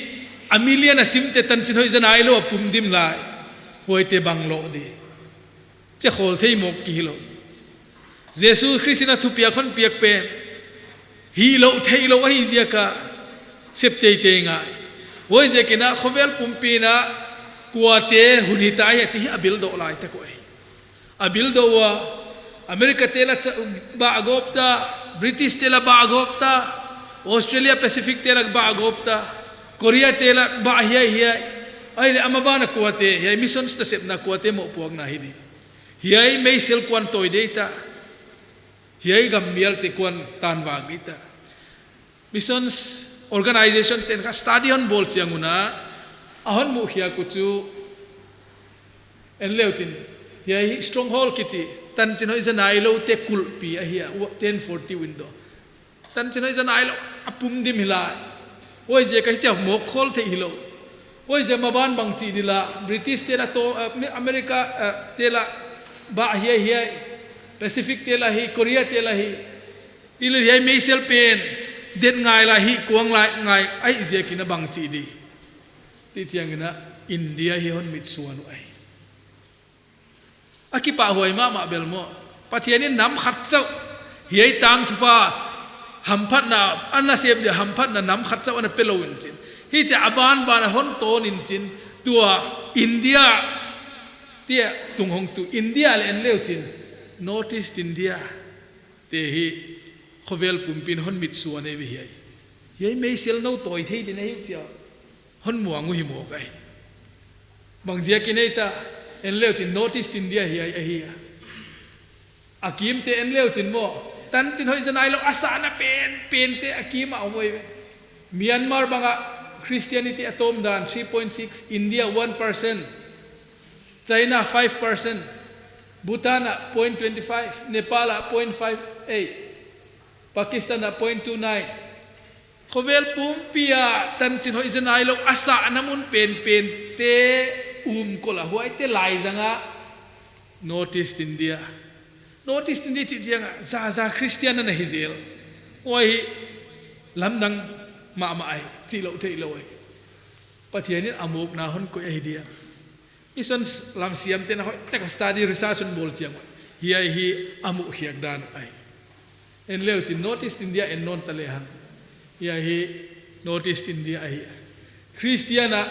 a million a simte tanchin hoih za nailou a pum dim lai. Huaite bang lou di. Che khawl thei mawk ki hilou. Jesu Khrist in a thupiak hon piak pen. Hilou theilou ahi ziak a. Sep teitei ngai. Huaiziakin a khovel pumpi in a kuate hun hita ahia chih hi a bil doh lai tak uh ahi. A bil doh ua, America te lah cha-, bah gawp ta, British te lah bah gawp ta, Australia Pacific te lah bah gawp ta, Korea te lah bah hiaihiai. Ahihleh a maban a kuate, hiai missions nasepna kuate mohpuakna hi di. Hiai meisel kuan tawi di ta. Hiai gam mialte kuan tanvak di ta. Missions organization ten kha study hon bawl chiang un a, a hon muh khiak uh chu, en leuchin, hiai hi stronghold kichi, tanchin hoih za nailoute kulhpi ahi a, ten forty window. Tanchin hoih za nailou a pum dim hi lai. Huaiziak a hichia mawk khawl theih hilou. Huaiziak maban bang chih di lah, British te lah to, eh, America, eh, te lah bah hiaihiai, Pacific te lah hi, Korea te lah hi. Hileh hiai meisel pen, det ngai lah hi, kuang lai ngai, ahihziakin a bang chih di. Chih chiangin a India hi hon mitsuan uh ahi. A kipahhuai mahmah bel maw. Pathian in nam khat chauh. Hiai tangthupha hamphatna, a nasep dia hamphatna nam khat chauh ana pelou in chin. Hichia a banban a hon tawn in chin. Tua India, tia tung hong tu India leh en leuchin. North East India. Te hi khovel pumpi in hon mitsuan eive hiai. Hiai meisel nou tawi thei din ahi uh chia. Hon muang uh hi mawk ahi. Bang ziakin ei ta, en leuchin North East India hiai ahi a. A kimte en leuchin maw. Tanchin hoih za nailou a sahna penpente a kim a om uh eive. Myanmar bang a Christianity a tawm dan three point six, India one percent. China five percent, Bhutan ah point twenty five, Nepal ah point five eight, Pakistan ah point two nine, Khovel pumpi a tanchin hoih zanailou a sahna mun penpen te um kola huaite laizang a North East India. North East India chih chiang a zaza Christian ana hi zel. Huai hi lamdang mahmah ahi, chih louh theih lou ahi. Pathian in a mawkna hon koih ahi dia. Mission lam siamte'n hoihtak a study research hon bawl chiang uh. Hiai hi a muh khiak dan ahi. En leu chin North East India en nawn ta lehang. Hiai hi North East India ahi. Christian a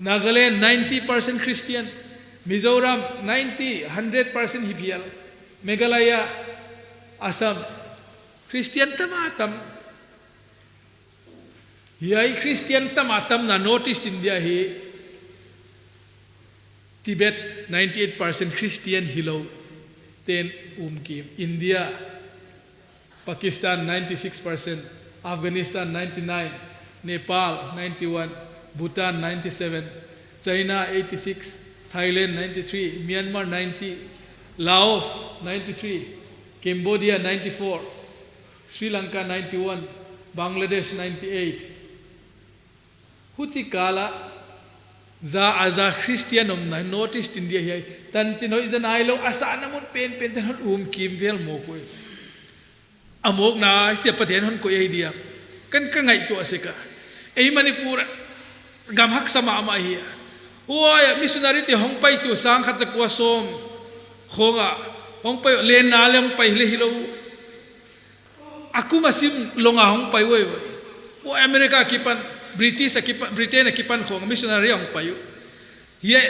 Nagaland ninety percent Christian. Mizoram ninety, hundred percent hi phial. Meghalaya, Assam. Christian tam a tam. Hiai Christian tam a tamna North East India hi. Tibet ninety-eight percent Christian hilou te'n um kim. India, Pakistan ninety-six percent, Afghanistan ninety-nine, Nepal ninety-one, Bhutan ninety-seven, China eighty-six, Thailand ninety-three, Myanmar ninety, Laos ninety-three, Cambodia ninety-four, Sri Lanka ninety-one, Bangladesh ninety-eight. Huchi kal a zaza Christian omna North East India hiai tanchin hoih zanailou a sahna mun penpen te'n hon um kim vel mawk uh. A mawkna hichia Pathian hon koih ahi dia. Ken ka ngaihtuah sek a. Ei Manipur a gam haksa mahmah hi a. Huai a missionary te hong pai tu sang khat za kua sawm khong a hong pai, lenna leh hong pai leh hilou. A kum a sim long a hong pai uai uai. Huai America akipan, British akipan, Britain akipan khong missionary hong pai uh. Hiai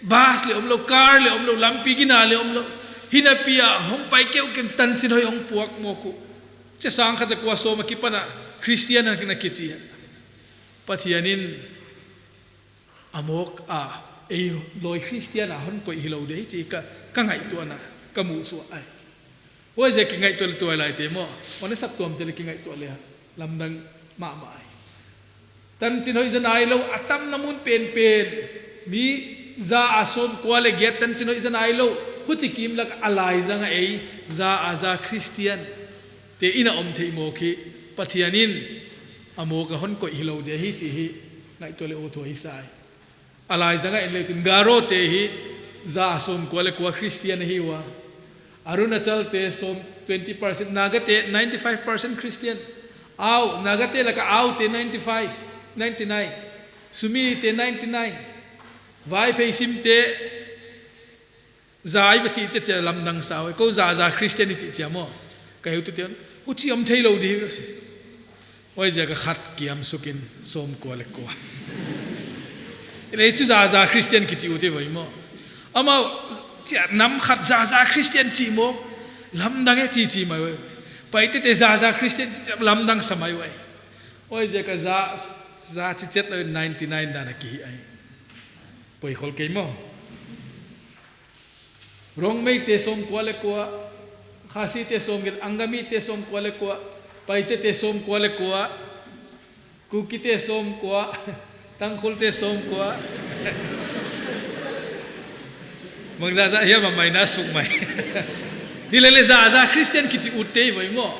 bus leh omlou, car leh omlou, lampi gina leh omlou. Hinapi a hong pai keuhkeuh tanchin hoih hong puak mawk uh. Chia sang khat za kua sawm akipan a Christian ana kichi. Pathian in a mawk a, ei lawi Christian a hon koih hilou dia hi chih ka, ka ngaihtuahna, ka muhsuah ahi. Huaiziak kingaihtuah leh tuailaite maw, hon a saptuamte leh kingaihtuah leh lamdang mahmah ahi. Tanchin hoih zanailou a tamna mun penpen, mi za a sawmkua leh giat tanchin hoih zanailou, huchi kim lak a laizang a ei zaza Christian te in a om theih mawk hi, Pathian in a mawk a hon koih hilou dia hi chih hi ngaihtuah leh aw thuaisa ahi. A laizang a en leu chin Garo te hi za a sawmkua leh kua Christian ahi ua. Arunachal te sawm, twenty percent, Naga te ninety-five percent Christian. Ao, Naga te lak a Ao te ninety-five, ninety-nine. Sumi te ninety-nine. Vaiphei sim te za i va chih chiat chiat lamdang sa uh. Kou zaza Christian i chih chiat maw. Ka heutu te'n, huchi om theilou di. Huaiziak a khat kiam sukin sawmkua leh kua. Ei chu zaza Christian kichi uh te vai maw. Amau chia nam khat zaza Christian chi maw. Lamdang e chi chi mai uai. Paite te zaza Christian chi lamdang sa mai uai. Huaiziak a za, za chi chiat lou ninety-nine dan a kihi ahi. Poikhol kei maw. Rongmei te sawmkua leh kua, Khasi te sawmgiat, Angami te sawmkua leh kua, Paite te sawmkua leh kua, Kuki te sawmkua, Tangkhul te sawmkua. Bangzah zah hiam a mai na suk mai. Hilele zaza Christian kichi ut te vai maw.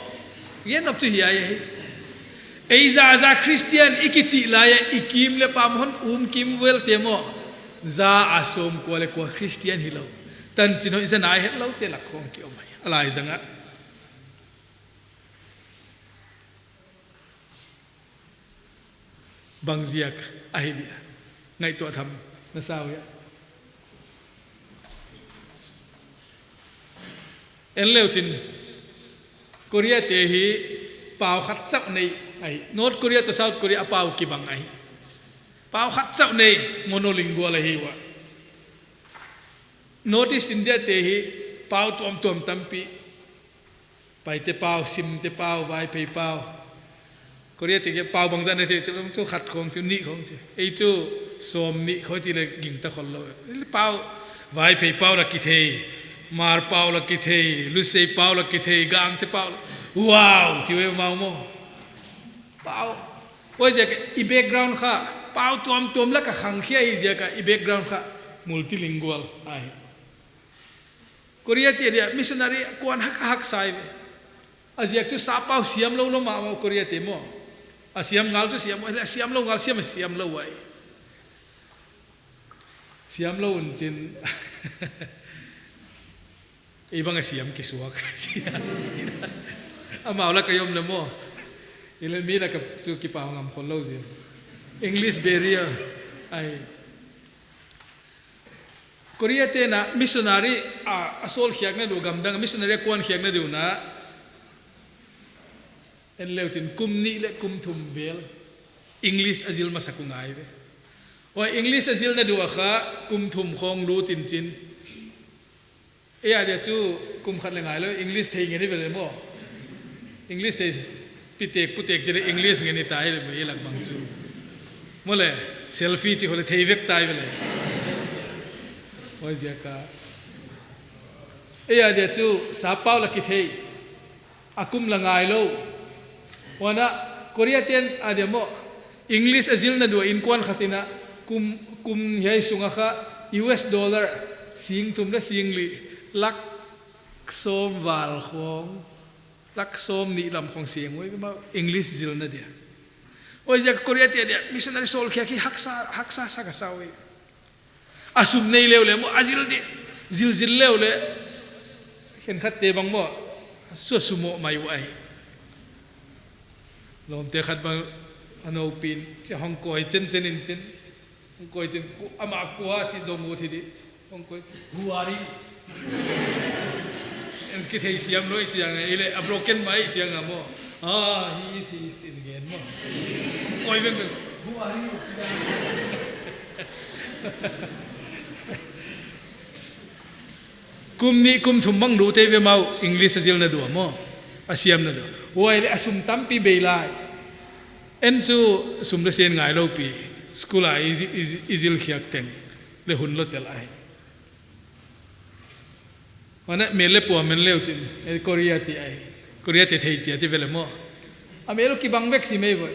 Gen nop chu hiai ahi. Ei zaza Christian i kichih lai a i kim leh pam hon um kim vel te maw. Za a sawmkua leh kua Christian hilou. Tanchin hoih zanai hetlou te lak khong ki om ahi. A laizang a. Bangziak ahi dia. Ngaihtuah tham na sa uh hia. En leu chin, Korea te hi pau khat chauh nei ahi. North Korea toh South Korea a pau kibang ahi. Pau khat chauh nei, monolingual ahi ua. North East India te hi pau tuamtuam tampi. Paite pau, Simte pau, Vaiphei pau. Korea te kia pau bangzah nei thei, chu khat khong chu, nih khong chu. Ei chu sawmnih khong chih leh gingta khollou. Pau, Vaiphei pau la kithei, Hmar pau la kithei, Lusei pau la kithei, Gangte pau la. Wow, chi ve mau maw. Pau. Huaiziak a i background kha, pau tuamtuam lak a khangkhia hi ziak a i background kha multilingual ahi. Korea te dia missionary kuan hak hak sai ve. A ziak chu sappau siam lou lou mahmah Korea te maw. A siam ngal chu siam, a siam lou ngal siam, a siam lou uai. Siam lou un chin. Ei bang a siam kisuak. Amau lak a om leh maw. Ei leh mi lak a chu kipau ngam khol lou ziak. English barrier. Ai. Korea te'n a missionary a, a sawl khiakna diu, gamdang missionary a kuan khiakna diu na. En leu chin kum nih leh kum thum vel English a zil masak uh ngai ve. Huai English a zilna diu a kha kum thum khong lut in chin. Ei a dia chu kum khat leh ngai lou, English thei ngen i ve leh maw. English thei pitek putek te leh English ngen i ta i ve lak bang chu. Maw leh, selfie chih hoih leh thei vek ta i ve leh. Huai ziak a. Ei a dia chu sappau lak i thei. A kum lak ngai lou. Huan a Korea te'n a dia maw. English a zilna diu a innkuan khat in a kum, kum hiai sung a kha U S dollar sing thum leh sing li lak sawm val khong, lak sawm nih lam khong seng uai maw English zilna dia. Huai ziak Korea te dia missionary sawl khiak hi haksa, haksa sa ka sa uai. A sum nei leu leh maw, a zil di, zil zil leu leh. Khenkhat te bang maw, a sua sumo mai uai. Lawmte khat bang a nou pin, chi hong koi chen chen in chin. Hong koi chen, ku, amah kua chi dong ut hi di. Hong koi, "Who are you?" En kithei siam lou i chiang a, ei leh a broken mai i chiang a maw. "Ah, he is, he is," in gen maw. Koi beng beng, "Who are you?" Kum nih kum thum bang lut ei ve maw, English a zilna diu a maw. A siamna diu a. Huai leh a sum tampi bei lai. En chu sum leh sen ngai lou pi. School a i zi-, i zi-, i zil khiak teng leh hun lou tel ai. Huan a mel leh puam en leu chin, eh, Korea te ai. Korea te thei chiat i ve leh maw. A mel uh kibang vek si mai uai.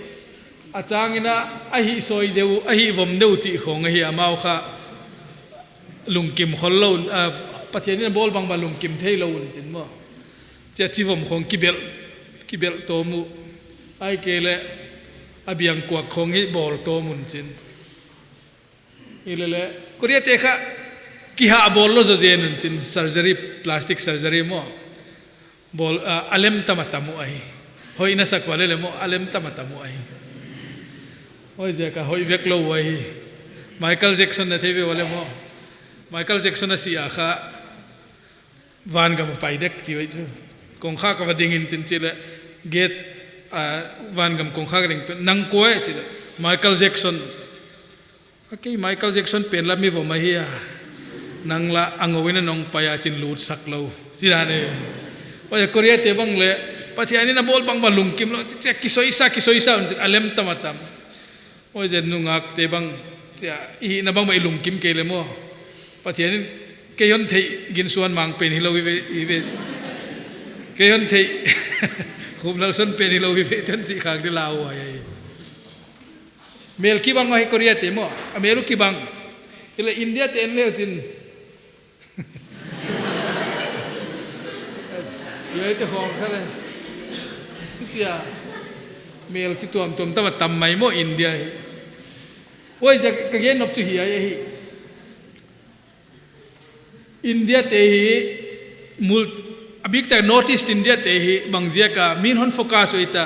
A chang in a, a hih soi diu, a hih vom diu chih khong ahi amau kha. Lungkim khol lou, ah, Pathian in a bawl bangbang lungkim thei lou un chin maw. Chia chi vom khong kibelh, kibelh tawm uh. Ahihkeileh a biang kuak khong i bawl tawm un chin. Ei leh leh, Korea te kha kihah bawl lou zaw zen un chin surgery, plastic surgery maw. Bawl, ah, a lem tam a tam uh ahi. Hoih na sak ua leh leh maw, a lem tam a tam uh ahi. Huai ziak a hoih vek lou uh ahi. Michael Jackson na thei ve ua leh maw. Michael Jackson a si a kha, vangam a pai dek chi uai chu. Kongkhak a va ding in chin chi leh, gate, ah, vangam kongkhak a ding pen, "Nang kua?" chi leh, "Michael Jackson." "Kei Michael Jackson pen la mi vom ahi a. Nang la a ngou in a nong pai a chin lut sak lou." Chi dan e. Huai Korea te bang leh, Pathian in a bawl bangbang lungkim lou, chi, chi, kisoisa, kisoisa un chin a lem tam a tam. Huai ziak nungak te bang, chia, i hihna bangbang i lungkim kei leh maw. Pathian in, "Kei hon theih Ginsuanmang pen hilou i ve, i ve. Kei hon theih Khuplalson pen hilou i ve," ten chih khak di lau uai ai. Mel kibang ahi Korea te maw. A mel uh kibang. Ei leh India te en leu chin. Ei te hong kha leh. Chia. Mel chi tuamtuam tam a tam mai maw India hi. Huai ziak ka gen nop chu hiai ahi. India te hi mul-, a biktak North East India te hi bang ziak a min hon focus uh hita.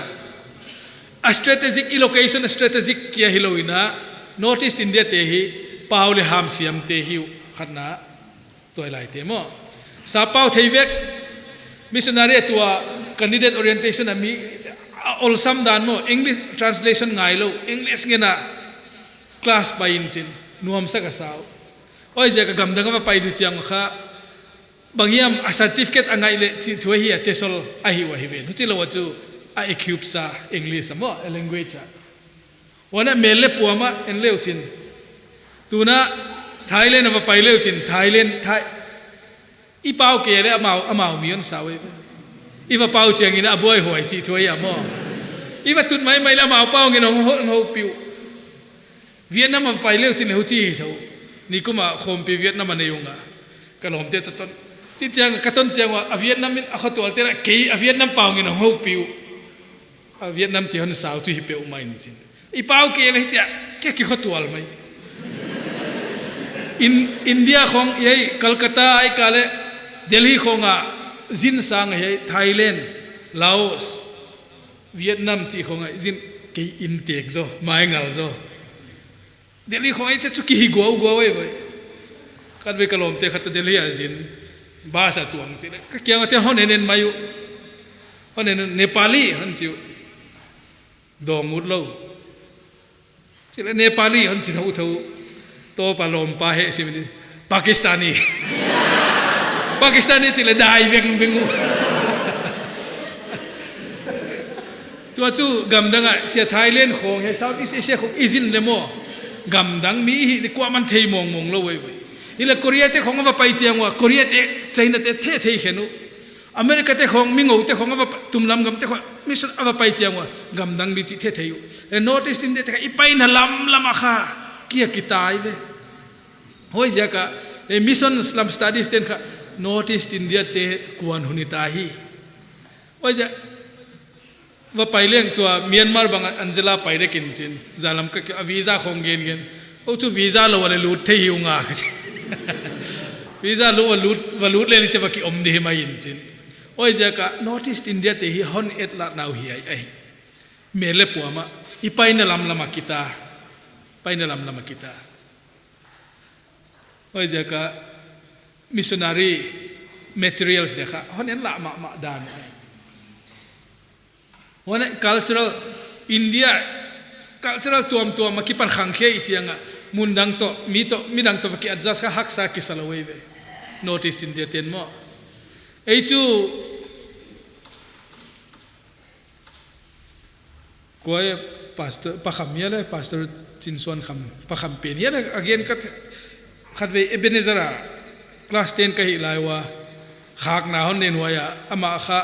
A strategic, i location a strategic kia hilou in a North East India te hi pau leh ham siam te hi uh khatna. Tuailai te maw. Sappau thei vek, missionary a tua candidate orientation a mi, a olsam dan maw, English translation ngai lou, English ngen a class pai in chin, nuamsa ka sa uh. Huai ziak a gamdang a va pai di chiang kha, bang hiam a certificate a ngai leh chih thu ahi a, TESOL ahi ua hi ven. Huchi lou a chu a equip sa English a maw, a language a. Huan a mel leh puam a en leu chin. Tuna Thailand a va pai leu chin, Thailand, Thai-, i pau kei leh amau, amau mi hon sa uai. I va pau chiang in a buaihuai chih thu ahi a maw. I va tut maimai leh amau pau ngen hong ho, hong houpi uh. Vietnam a va pai leu chin leh huchi hi thou. Nikum a khawmpi Vietnam a nei ung a. Ka lawmte toh ton. Chi chiang ka ton chiang ua, a Vietnam in a khotual te la kei a Vietnam pau in a houpi uh. A Vietnam te hon sau chu hi peuhmah in chin. I pau kei leh hichia, kei kikhotual mai. In, India khong hiai Calcutta ahihkeileh Delhi khong a zin sang hiai Thailand, Laos, Vietnam chih khong a zin kei in tek zaw, mai ngal zaw. Delhi khong a zin chu kihi guauguau ei vai. Khatvei ka lawmte khat toh Delhi a zin, bus a tuang chih leh ka kiang a te hon en en mai uh. Hon en en, Nepali hon chi uh. Dawng ut lou. Chih leh Nepali hon chi thouthou. Topa lawmpa heh sim ni. Pakistani. Pakistani chih leh dai vengveng uh. Tua chu gamdang a chia Thailand khong hiai Southeast Asia khong i zin leh maw, gamdang mi hi leh kuaman thei mawngmawng lou ei vai. Hileh Korea te khong a va pai chiang ua, Korea te, China te thethei khen uh. America te khong, mi ngou te khong a va pa-, tumlam gam te khong, mission a va pai chiang ua, gamdang mi chih thethei uh. Leh North East India te kha i paina lamlam a kha kia kitai ve. Huaiziak a, eh, mission slum studies ten kha North East India te kuan hun i ta hi. Huaiziak, va pai leng tua Myanmar bang Angela pai dek in chin. Zalam ka kia visa khong gen gen. Huai chu visa lou a leh lut thei hi ung a ka chi. Visa lou a lut, va lut leh leh chia va ki om di hi mai in chin. Huaiziak a North East India te hi hon et lah nau hi ai ai. Mel leh puam a, i paina lamlam a kita. Paina lamlam a kita. Huaiziak a missionary materials te kha hon en lah mahmah dan ai. Huan a cultural, India cultural tuamtuam a kipan khangkhia i chiang a, mun dang toh, mi toh, mi dang toh va ki adjust kha haksa kisa lou ei ve. North East India ten maw. Ei chu Kua e, pastor, Pa Kham hia leh, Pastor Chinsuan Kham, Pa Kham pen hia leh, again ka the-, khatvei Ebenezer a class ten ka hih lai ua, khakna hon nei nuai a, amah kha,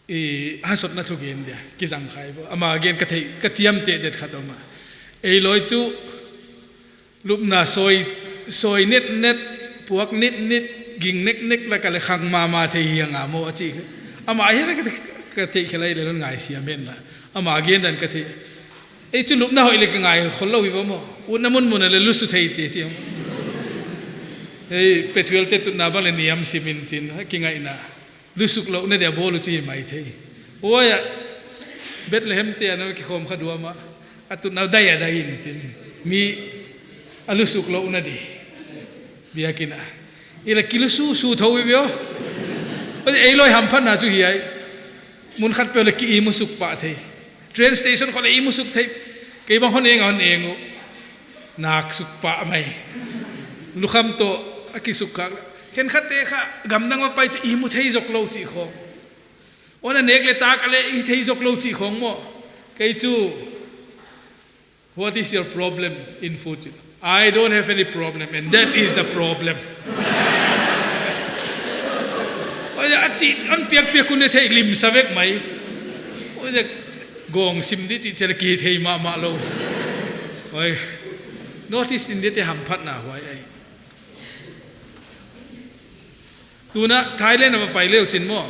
i, hasotna thugen dia, kizang khai vo. Amah again ka thei, ka chiamteh det khat om a. Ei lawi chu, lupna sawi, sawi netnet, puak nitnit, ging neknek lak a leh khang mahmah thei hi a nga maw a chi. Amah hi leh ka, ka theih khelh lai leh ngaisiam hen la. Amah gen dan ka thei. Ei chu lupna hoih leh ka ngai khol lou hi vo maw. Utna munmun a leh lusu thei te ti. Ei, Pethuel te tutna bang leh niam sim in chin, kingaihna. Lusuk louhna dia bawl uh chi maithei. Huai a, Bethlehem te ana kikhawm kha duam a, a tutna dai a dai in chin. Mi a lusuk louhna di. Biakinn a. I leh kilusu su thou i vio. Ei lawi hamphatna chu hiai. Mun khat peuh leh ki imu suk pah thei. Train station khong leh imu suk thei. Kei bang hon eng a hon eng uh. Nak suk pah mai. Lukham toh a kisuk khak. Khenkhat te kha gamdang va pai chu imu thei zok lou chih khong. Huan a nek leh tak a leh i thei zok lou chih khong maw. Kei chu, what is your problem in food? I don't have any problem, and that is the problem. Huai a chi, an piakpiak un ne thei lim sa vek mai. Huai gong sim di chih chia leh kithei mahmah lou. Huai. North East India te hamphatna huai ai. Tuna Thailand a va pai le uchin maw.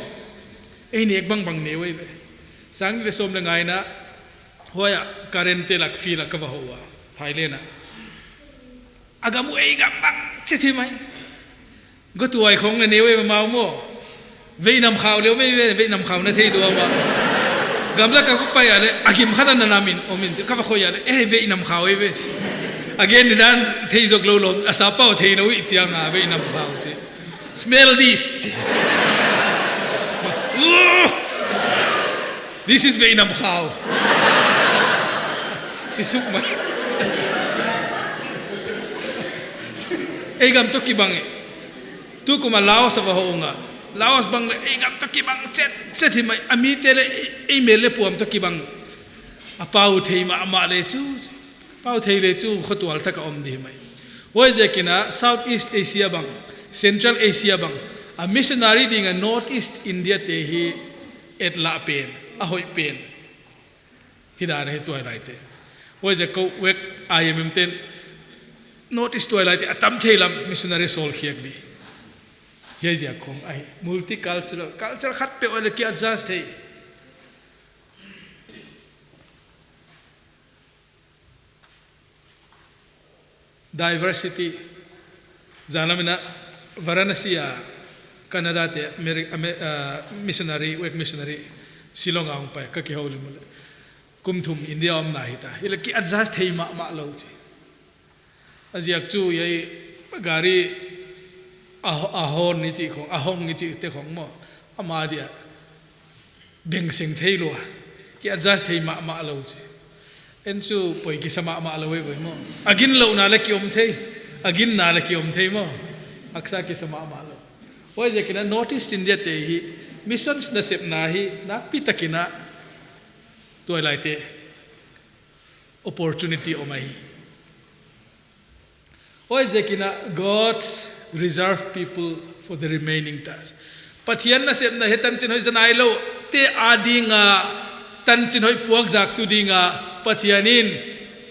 Ei nek bangbang ne uh ei ve. Sang nih leh sawm leh nga in a, huai a current te lak field a ka va hoh ua, Thailand a. A gam uh ei gam bang chet hi mai. Gotuai khong leh ne uh ei ve mau maw. Veinam khau leh om ei ve, veinam khau na thei dua maw. Gamlak a ka pai a leh, a gim khat a na nam in om in, ka va khoih a leh, eh, veinam khau ei ve. Again, nidan thei zok lou lou, a sap pau thei na uh i chiang a, veinam khau chi. Smell this. This is veinam khau. Chi suk mai. Ei gam toh kibang e. Tukum a Laos a va hoh ung a. Laos bang leh ei gam toh kibang chet chet hi mai. A mite leh ei, ei mel leh puam toh kibang. A pau thei mahmah leh chu. Pau thei leh chu khotual tak a om di mai. Huaiziakin a South East Asia bang, Central Asia bang, a missionary ding a North East India te hi etlah pen, a hoih pen. Hi dan ahi tuailai te. Huaiziak kou wek I M M ten North East tuailai te a tam thei lam missionary sawl khiak di. Hiai ziak khong ahi, multicultural, culture khat peuh a leh ki adjust thei. Diversity. Zan lam in a Varanasi a Canada te Ameri-, Ame-, ah, missionary, work missionary, Shillong a hong pai, ka kihoulim uleh. Kum thum India omna hita. Hileh ki adjust thei mahmah lou chi. A ziak chu hiai gari a, a horn i chih khong, a hong i chihte khong maw, ama dia beng seng thei lou a, ki adjust thei mahmah lou chi. En chu poi kisa mahmah lou e voi maw. A ginlouhna leh ki om thei, a ginna leh ki om thei maw. Haksa kisa mahmah lou. Huaiziakin a North East India te hi missions nasepna hi nakpi takin a tuailaite opportunity om ahi. Huaiziakin a God's reserved people for the remaining task. Pathian nasepna hiai tanchin hoih zanailou te ading a, tanchin hoih puakzaktu ding a Pathian in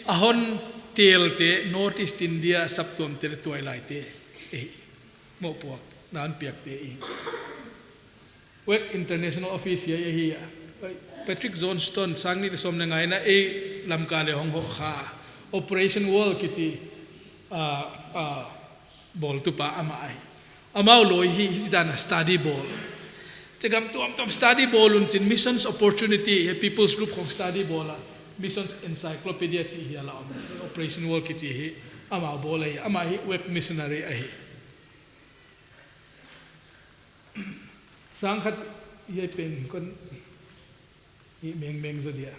a hon telte North East India saptuamte leh tuailaite ahi. Mohpuakna hon piakte ahi. Work International Office hiai ahi a. Patrick Johnston, sang nih leh sawm leh nga in a ei Lamka leh hong hoh kha. Operation World kichi, ah, ah, bawltupa amah ahi. Amau loi hi, hichidan a study bawl. Chi gam tuamtuam study bawl un chin, missions opportunity, hiai People's Group khong study bawl a. Missions Encyclopedia chih hiai ah om. Operation World kichi hi amau bawl ahi. Amah hi work missionary ahi. Sang khat hiai pen kon hih mengmeng zaw dia.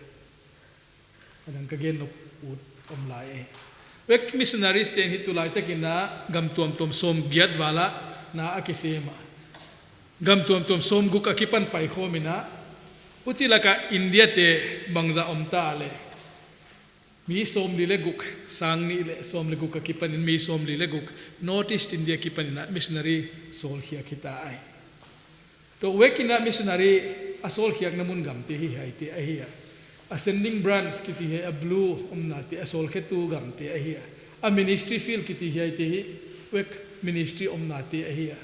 A dang ka gen nop ut om lai e. Work missionaries te'n hi tulai takin a gam tuamtuam sawmgiat val ah na a kisem a. Gam tuamtuam sawmguk akipan paikhawm in a. Huchi laka India te bangzah om ta leh. Mi sawmli leh guk, sang nih leh sawm leh guk akipan in mi sawmli leh guk, North East India akipan in a missionary sawlkhiak hita ahi. Tua work in a missionary a sawlkhiakna mun gamte hi hiaite ahi a. A sending branch kichi hiai a blue omnate a sawlkhetu gamte ahi a. A ministry field kichi hiaite hi work ministry omnate ahi a.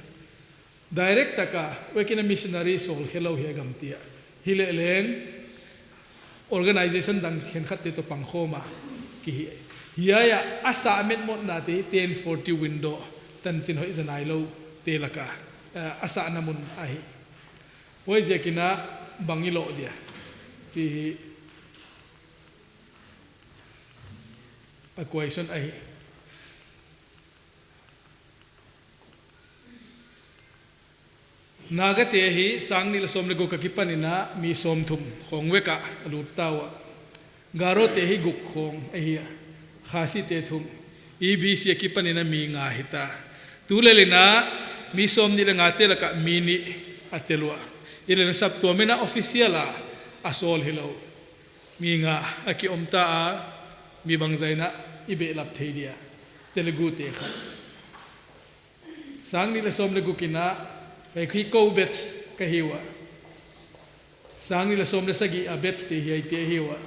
Direct taka work in a missionary sawlkhe lou hiai gamte a. Hileh leng organization dang khenkhatte toh pangkhawm a kihi. Hiai a a sah metmotnate hi ten forty window, tanchin hoih zanailou te laka, eh, a sahna mun ahi. Huaiziakin a bang i loh dia chih hi a question ahi. Naga te hi sang nih leh sawm leh guk akipan in a mi sawmthum khong work ah a lut ta ua. Garo te hi guk khong ahi a. Khasi te thum. E B C akipan in a mi nga hita. Tulel in a mi sawmnih leh ngate laka mi nih a tel ua. Hileh saptuam in a official a a sawl hilou. Mi nga a ki om ta a, mi bangzah in a i behlap thei dia. Telugu te kha. Sang nih leh sawm leh guk in a, hiai khi kou batch ka hi ua. Sang nih leh sawm leh sagih a batch te hiaite ahi ua.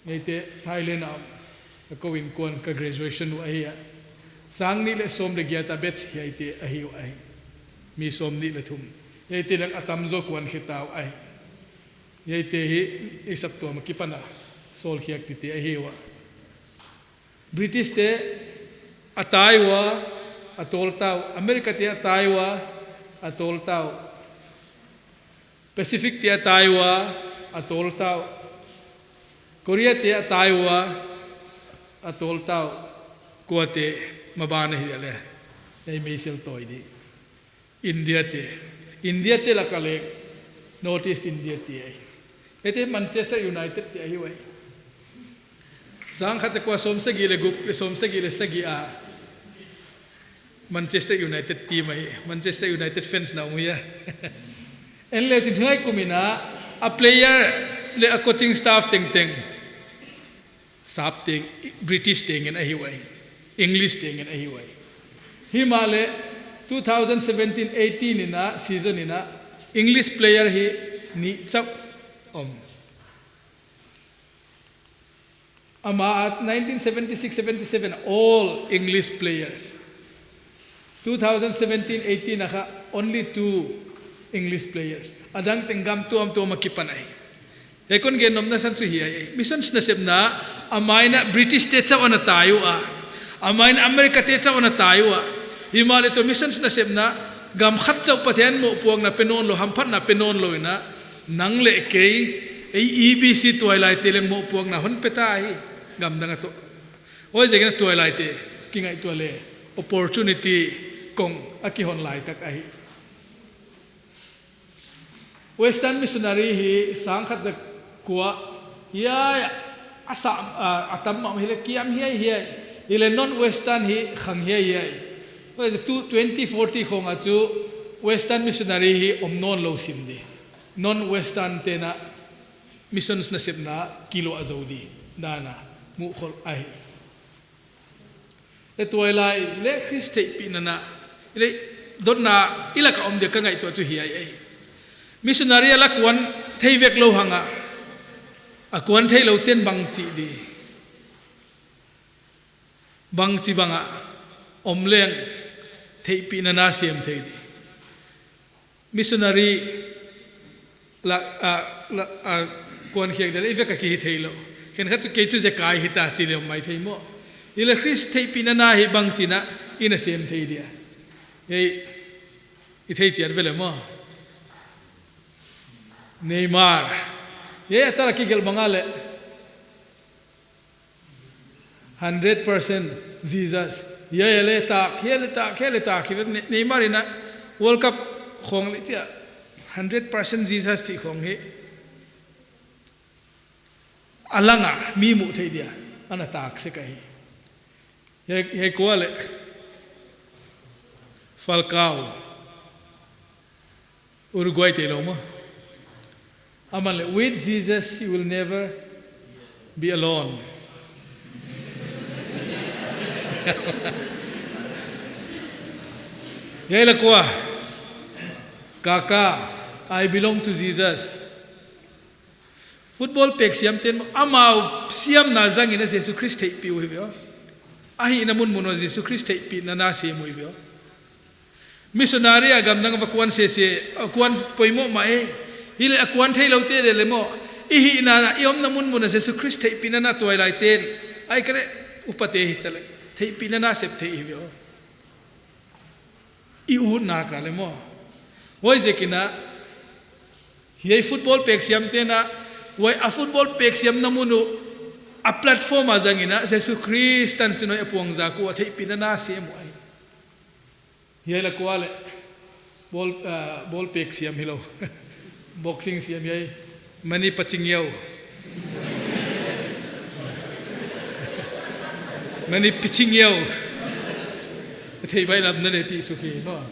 Hiaite Thailand a om. Ka kou innkuan ka graduation uh ahi a. Sang nih leh sawm leh giat a batch hiaite ahi ua ahi. Mi sawmnih leh thum. Hiaite leng a tamzaw kuan khe ta uh ahi. Hiaite hi i saptuam akipan a sawlkhiak tite ahi ua. British te a tai ua, a tawl ta uh. America te a tai ua, a tawl ta uh. Pacific te a tai ua, a tawl ta uh. Korea te a tai ua, a tawl ta uh. Kuate maban ahi leh, ei meisel tawi di. India te. India te laka leh North East India te ahi. Hiaite Manchester United te ahi ua. Sang khat za kua sawm sagih leh guk leh sawm sagih leh sagih a Manchester United team ahi. Manchester United fans na um hia? En leh chin hiai kum in a, a player leh a coaching staff tengteng. Sap teng, British teng in ahi ua. English teng in ahi ua. Himahleh two thousand seventeen eighteen in a season in a English player hi nih chauh om. Amah nineteen seventy-six seventy-seven all English players. Two thousand seventeen eighteen a kha only two English players. A dang teng gam tuamtuam a kipan ahi. Hiai kon gen nopna san chu hiai ahi. Missions nasepna, a main a British te chauh ana tai ua. A main a America te chauh ana tai ua. Himahleh tua missions nasepna, gam khat chauh Pathian mohpuakna pe nawnlou, hamphatna pe nawnlou in a, nang leh kei, ei E B C tuailaite leng mohpuakna hon pe ta hi. Gam dang a toh. Huaiziakin a tuailaite, kingaihtuah le, opportunity kong a kihon lai tak ahi. Western missionary hi sangkhat zakua, hiai a sa, a, a tam mah hileh kiam hiaihiai. Hileh non-Western hi khang hiaihiai. Huaiziak tu twenty forty khong a chu Western missionary hi om nawnlou sim di. Non-Western te'n a missions nasepna kiluah zou di dan a muh khol ahi. E tuailai leh Khrist theihpihna na, i leh dotna i lak a om dia ka ngaihtuah chu hiai ahi. Missionary a la kuan thei vek lou hang a, a kuan theilou ten bang chi di. Bangchibang a om leng theihpihna na sem thei di. Missionary la, a, la, a, kuan khiak dia leh i vek a ki hi theilou. Khenkhat chu kei chu zekai hita chi leh om maithei maw. Hileh Khrist theihpihna na hi bangchin a i na sem thei dia. Ei, i thei chiat ve le maw. Neymar. Hiai a tara kigelh bang a leh. Hundred percent Jesus. Hiai leh tak, hiai leh tak, hiai leh tak. Hiai leh Ne-, Neymar in a World Cup khong leh chia. Hundred percent Jesus chi khong hi. A lang a, mi muh theih dia. Ana tak sek ahi. Hiai, hiai kua leh. Falcao. Uruguay te lou maw. Aman leh, "With Jesus, you will never be alone." Hiai leh kua. Kaka, "I belong to Jesus." Football pek siam ten amau siamna zang in a Jesu Khrist theihpih uh hi ve aw. Ahihna munmun uah Jesu Khrist theihpihna na sem uh hi ve aw. Missionary a gamdang va kuan sese, a kuan poimoh mah e. Hileh a kuan theilou te leh leh maw. I hihna, i omna munmun a Jesu Khrist theihpihna na tuailai ten. Ai ka leh, upate hita leh. Theihpihna na sep thei hi ve aw. I utna ka leh maw. Huaiziakin a, hiai football pek siam te'n a, huai a football pek siamna mun uh, a platform a zang in a, Jesu Khrist tanchin hoih a puangzak uh a theihpihna na sem uh ahi. Hiai leh kua leh, ball, ah, ball pek siam hilou. Boxing siam hiai. Mani Pacquiao. Mani Pacquiao. Thei bai lam na leh chi suk hi, no.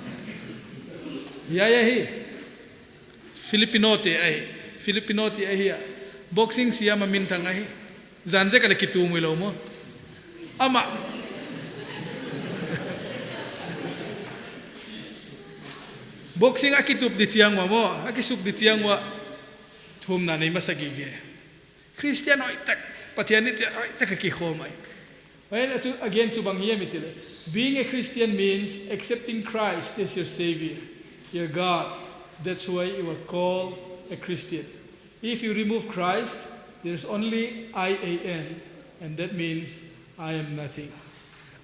Hiai ahi. Filipino te ahi. Filipino te ahi a. Boxing siam a minthang ahi. Zan zek a leh kitum hilou maw. Amah. Boxing a kitup di chiang ua maw. A kisuk di chiang ua. Thumna nei masa gige. Christian hoihtak, Pathian ni chiang hoihtak a kikhawm ahi. Well, chu, again, chu bang hiam i chih leh. Being a Christian means accepting Christ as your Savior, your God. That's why you are called a Christian. If you remove Christ, there's only I A N, and that means I am nothing.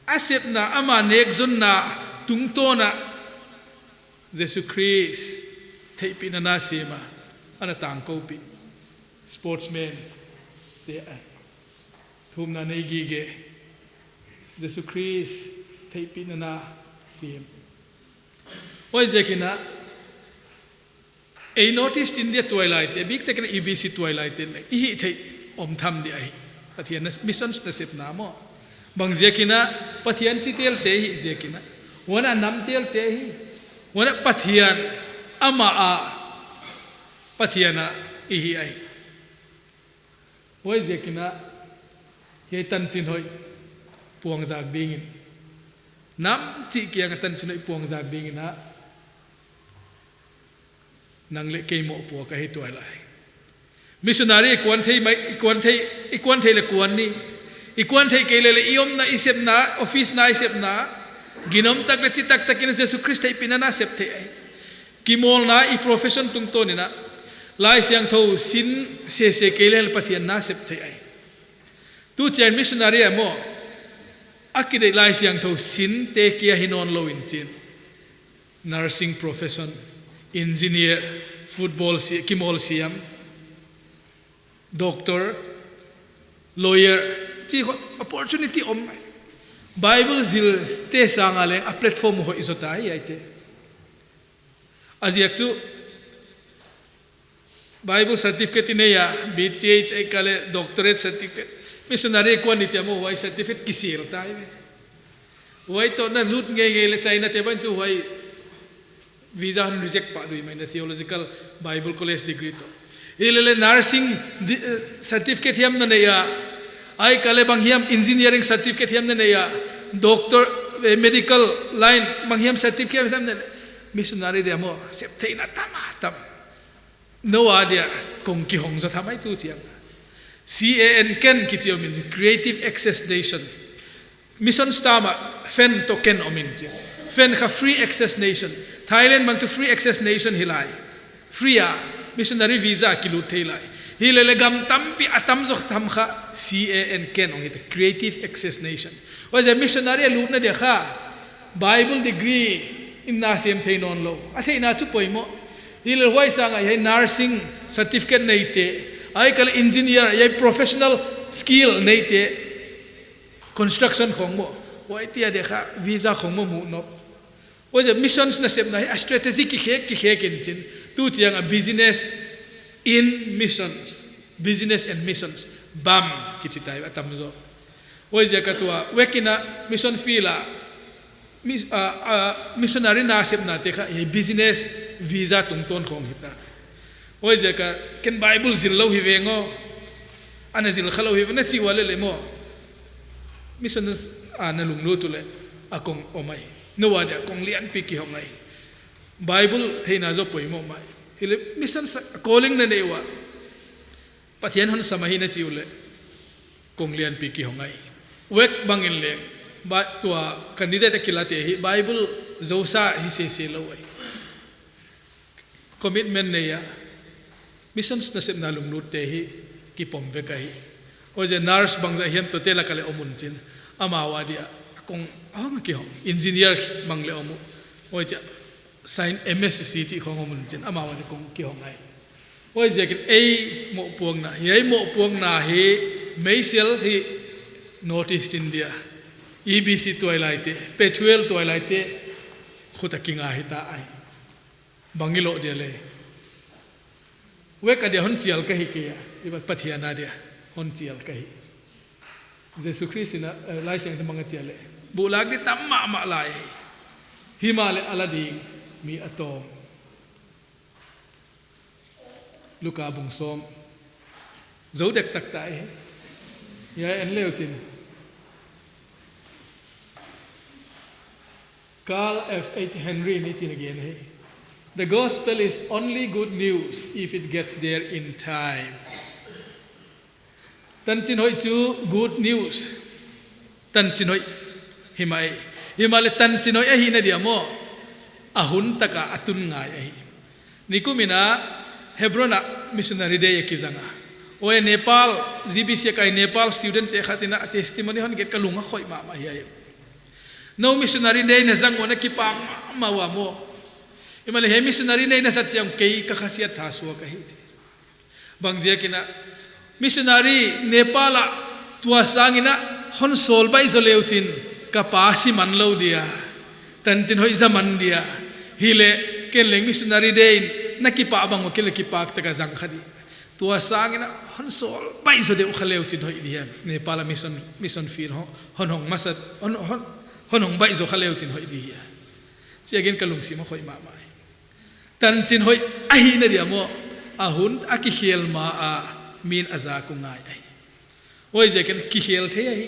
A sepna, ama nekzonna, tungtawn a, Jesu Khrist theihpihna na sem a, ana tangkoupih. Sportsman te ahi. Thumna nei gige. Jesu Khrist theihpihna na sem. Huaiziakin a, ei North East India tuailaite, biktakin a E B C tuailaite, i hihtheih om tham di ahi. Pathian na, missions nasepna maw. Bangziakin a, Pathian chiteel te i hih ziakin a. Huan a nam teel te i hih. Huan a Pathian, amah a, Pathian a i hih ahi. Huaiziakin a, hiai tanchin hoih puangzak dingin. Nam chih kiang a tanchin hoih puangzak dingin a. Nang leh kei mohpuak ahi tuailai. Missionary i kuan thei mai, i kuan thei, i kuan thei leh kuan ni. I kuan thei kei leh leh i omna, i sepna, office na i sepna. Ginom tak leh chi taktak in Jesu Khrist theihpihna na sep thei ahi. Kimawlna i profession tungtawn in a, Laisiangthou sin sese kei leh Pathian na sep thei ahi. Tu chiang missionary a maw, a kideih Laisiangthou sinte kia hi nawnlou in chin, nursing profession, engineer, football si, kimawl siam, doctor, lawyer, chi khawng opportunity om mai. Bible zilte sang a leng a platform hoih zaw ta hi, huaite. A ziak chu Bible certificate i nei a, B Th ahihkeileh doctorate certificate. Missionary kuan i chi a maw, huai certificate kisel ta hi ve. Huai toh na lut ngeingei leh China te bang chu huai visa hon reject pah ding mai na, theological Bible college degree toh. Hilele nursing di-, eh, certificate hiam na nei a, ahihkeileh bang hiam engineering certificate hiam na nei a, doctor, eh, medical line bang hiam certificate hiam na nei a, missionary dia maw, sep theihna tam a tam. Nou a dia kong kihong zaw tham ahi tu chiang. C A N, can kichi om in, Creative Access Nation. Mission staff a fan toh can om in chin. Fan kha free access nation. Thailand bang chu free access nation hi lai. Free a, missionary visa kilut thei lai. Hilele gam tampi a tamzaw tham kha C A N, can om hi ta, Creative Access Nation. Huaiziak missionary a lutna dia kha Bible degree in na sem thei nawnlou. A theihna chu poimoh. Hilele huai sang a hiai nursing certificate neite, ahihkeileh engineer, hiai professional skill neite, construction khawng maw, huaite a dia kha visa khawng maw mu nop. Huaiziak missions nasepna hi a strategy kikhek kikhek in chin. Tu chiang a business in missions, business and missions, bam, kichi ta hi a tamzaw. Huaiziak a tua wek in a mission field a, mis-, a, a, missionary nasepnate kha hiai business visa tungtawn khawng hi ta. Huaiziak a ken Bible zil lou hi veng aw, ana zil kha lou hi veng na chi ua leh leh maw, mission a na lunglut uleh a kong om ahi. Nou a dia kong lianpi kihong ahi. Bible theihna zaw poimoh mai. Hilele mission sa-, calling na nei ua, Pathian hon sam ahi na chi uleh kong lianpi kihong ahi. Wek bang in leng, ba, tua candidate a kilate hi Bible zousa hi sese lou ahi. Commitment nei a, missions nasepna lunglutte hi kipom vek ahi. Huaiziak nurse bangzah hiam toh te lak a leh om un chin, amau a dia kong hong kihong, engineer bang leh om un. Huaiziak sign M S C chih khawng om un chin, amau a dia kong kihong ahi. Huaiziakin ei mohpuakna, hiai mohpuakna hi meisial hi North East India, E B C tuailaite, Pethuel tuailaite khut a kinga hi ta ahi. Bang i loh dia leh. Wek a dia hon chial ka hi kei a, i bat Pathian a dia hon chial ka hi. Jesu Khrist in a, eh, Laisiangthou bang a chi a leh, buhlak di tam mahmah lai. Himahleh a la ding mi a tawm. Luka bung sawm. Zou dektak ta hi. Hiai en leu chin. Carl F H Henry in hichi'n a gen hi. The gospel is only good news if it gets there in time. Tanchin hoih chu good news. Tanchin hoih hi mai. Himahleh tanchin hoih ahihna dia maw, a hun tak a a tun ngai ahi. Nikum in a Hebron a missionary day a kizang a. Huai Nepal, G B C a kai Nepal student te khat in a testimony hon gen ka lung a khoih mahmah hi ai. Nou missionary day na zang ua na kipak mahmah ua maw. Himahleh hiai missionary day na zat chiang kei ka khasiat tha suak ahi chi. Bangziakin a, missionary Nepal a tua sang in a hon sawl baih zaw leu chin, ka pa si man lou dia, tanchin hoih za man dia. Hileh ken leng missionary day in na kipak bang ua, ken leng kipak tak a zang kha di. Tua sang in a hon sawl baih zaw deuh kha leu chin hoih dia. Nepal a mission, mission field hon, hon hong masa, hon, hon, hon hong baih zaw kha leu chin hoih dia. Chiangin ka lungsim a khoih mahmah. Tanchin hoih ahihna dia maw, a hun a kikhel ma a min a zak uh ngai ahi. Huaiziakin kikhel thei ahi.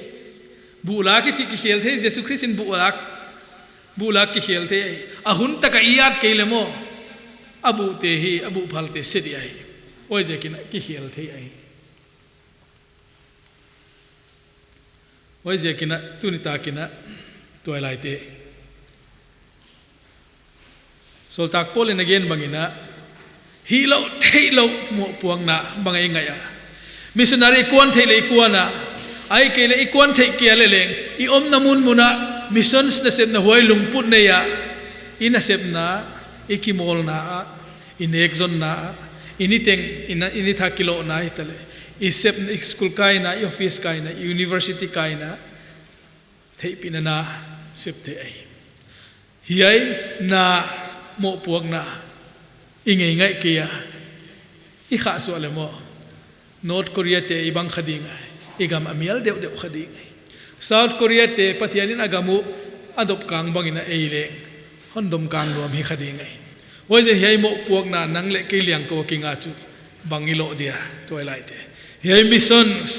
Buhlak kichi kikhel thei, Jesu Khrist in buhlak, buhlak kikhel thei ahi. A hun tak a i at kei leh maw, a buhte hi, a buhphalte se di ahi. Huaiziakin kikhel thei ahi. Huaiziakin a, tuni takin a, tuailaite, Sawltak Paul in a gen bangin a, hihlouh theihlouh mohpuakna bang i ngaih a. Missionary kuan theih leh i kuan a, ahihkeileh i kuan theih kei a leh leng, i omna munmun ah missions nasepna huai lungput nei a, i nasepna, i kimawlna ah, i nekzonna ah, i niteng, i na-, i nitha kilouhna hitaleh, i sep, i school kaina, i office kaina, i university kaina, theihpihna na sep theih ahi. Hiai na mohpuakna i ngei ngaih kei a, i khahsuah leh maw, North Korea te i bang kha ding a, i gam a mial deuhdeuh kha ding a. South Korea te Pathian in a gam uh a dop kang bangin a ei leng, hon dom kang nuam hi kha ding a. Huaiziakin hiai mohpuakna nang leh kei liangkou a kinga chu bang i loh dia, tuailaite. Hiai missions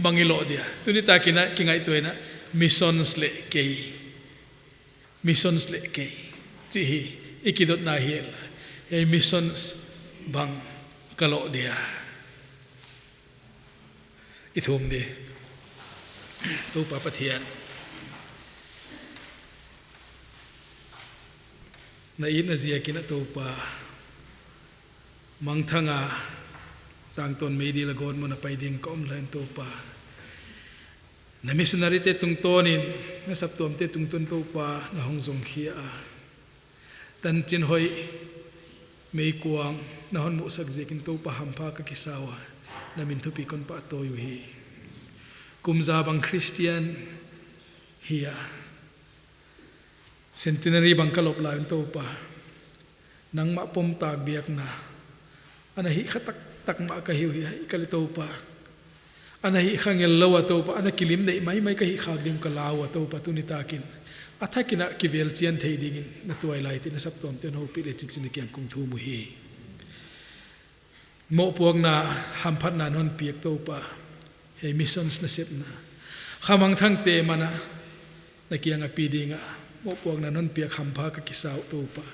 bang i loh dia. Tuni takin a kingaihtuah in a, missions leh kei. Missions leh kei. Chih hi, i kidotna hi a. Hiai missions bang ka loh dia. I thum di. Toupa Pathian, na itna ziakin a Toupa, mangthang a tangtawn meidil a gawtmun a pai ding ka om lai in Toupa, na missionary te tungtawnin, na saptuam te tungtawn Toupa, na hon zongkhia a. Tanchin hoih, meikuang, na hon muhsak ziakin Toupa hampha ka kisa ua, na min thupi kon pahtawi uhi. Kum za bang Christian hi a, centenary bang ka lop lai un Toupa, nangmah pomtak biakna ana hih kha taktak mah ka hi uhi, ahihkeileh Toupa, ana hih kha ngel lou a Toupa, ana kilim neih maimai ka hih khak ding ka la ua Toupa, tuni takin a thakin a kivel chian thei dingin na tuailaite, na saptuamte hon houpih leh chinchin na kiang kong thum uhi. Mohpuakna hamphatna non piak Toupa, hiai missions nasepna, khamangthangte man a na kiang a pi ding a mohpuakna non piak hampha ka kisa uh Toupa.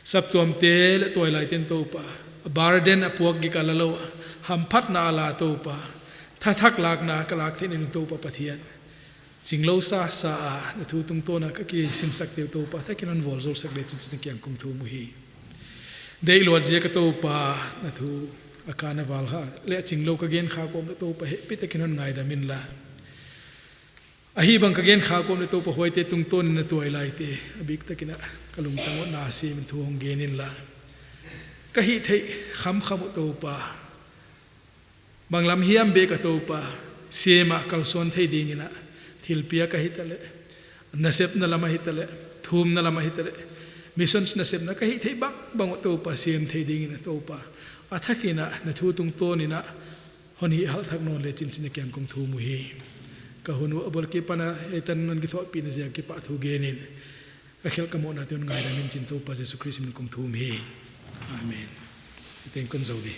Saptuamte leh tuailaite'n Toupa, a burden a puak gik a la lou a, hamphatna a la Toupa, thathak lakna ka lak theih nung Toupa Pathian, chinglou sasa a na thu tungtawn a ka kisinsakte uh Toupa, thakin hon vualzawlsak leh chinchin na kiang kong thum uhi. Deihluat ziak a Toupa, na thu a ka na val kha leh a chinglou ka gen khak om leh Toupa, hehpihtakin hon ngaidam inla. Ahihbang ka gen khak om leh Toupa, huaite tungtawnin na tuailaite a biktakin a ka lungtang uah na sem in thu hon gen inla. Ka hihtheih khamkham uh Toupa, banglam hiam bek a Toupa, sem a kalsuan thei dingin a, thilpiak a hitaleh, nasepna lam a hitaleh, thumna lam a hitaleh, missions nasepna ka hihtheih bangbang uh Toupa, sem thei dingin a Toupa, a thakin a na thu tungtawnin a hon hihhalh thak nawn leh chinchin na kiang kong thum uhi. Ka hun uh a bul akipan a, hiai tan non kithuahpihna ziak a kipahthu gen in, ka khelh ka mohna te hon ngaidam in chi'n Toupa Jesu Khrist min kong thum hi. Amen. Teng kon zou di.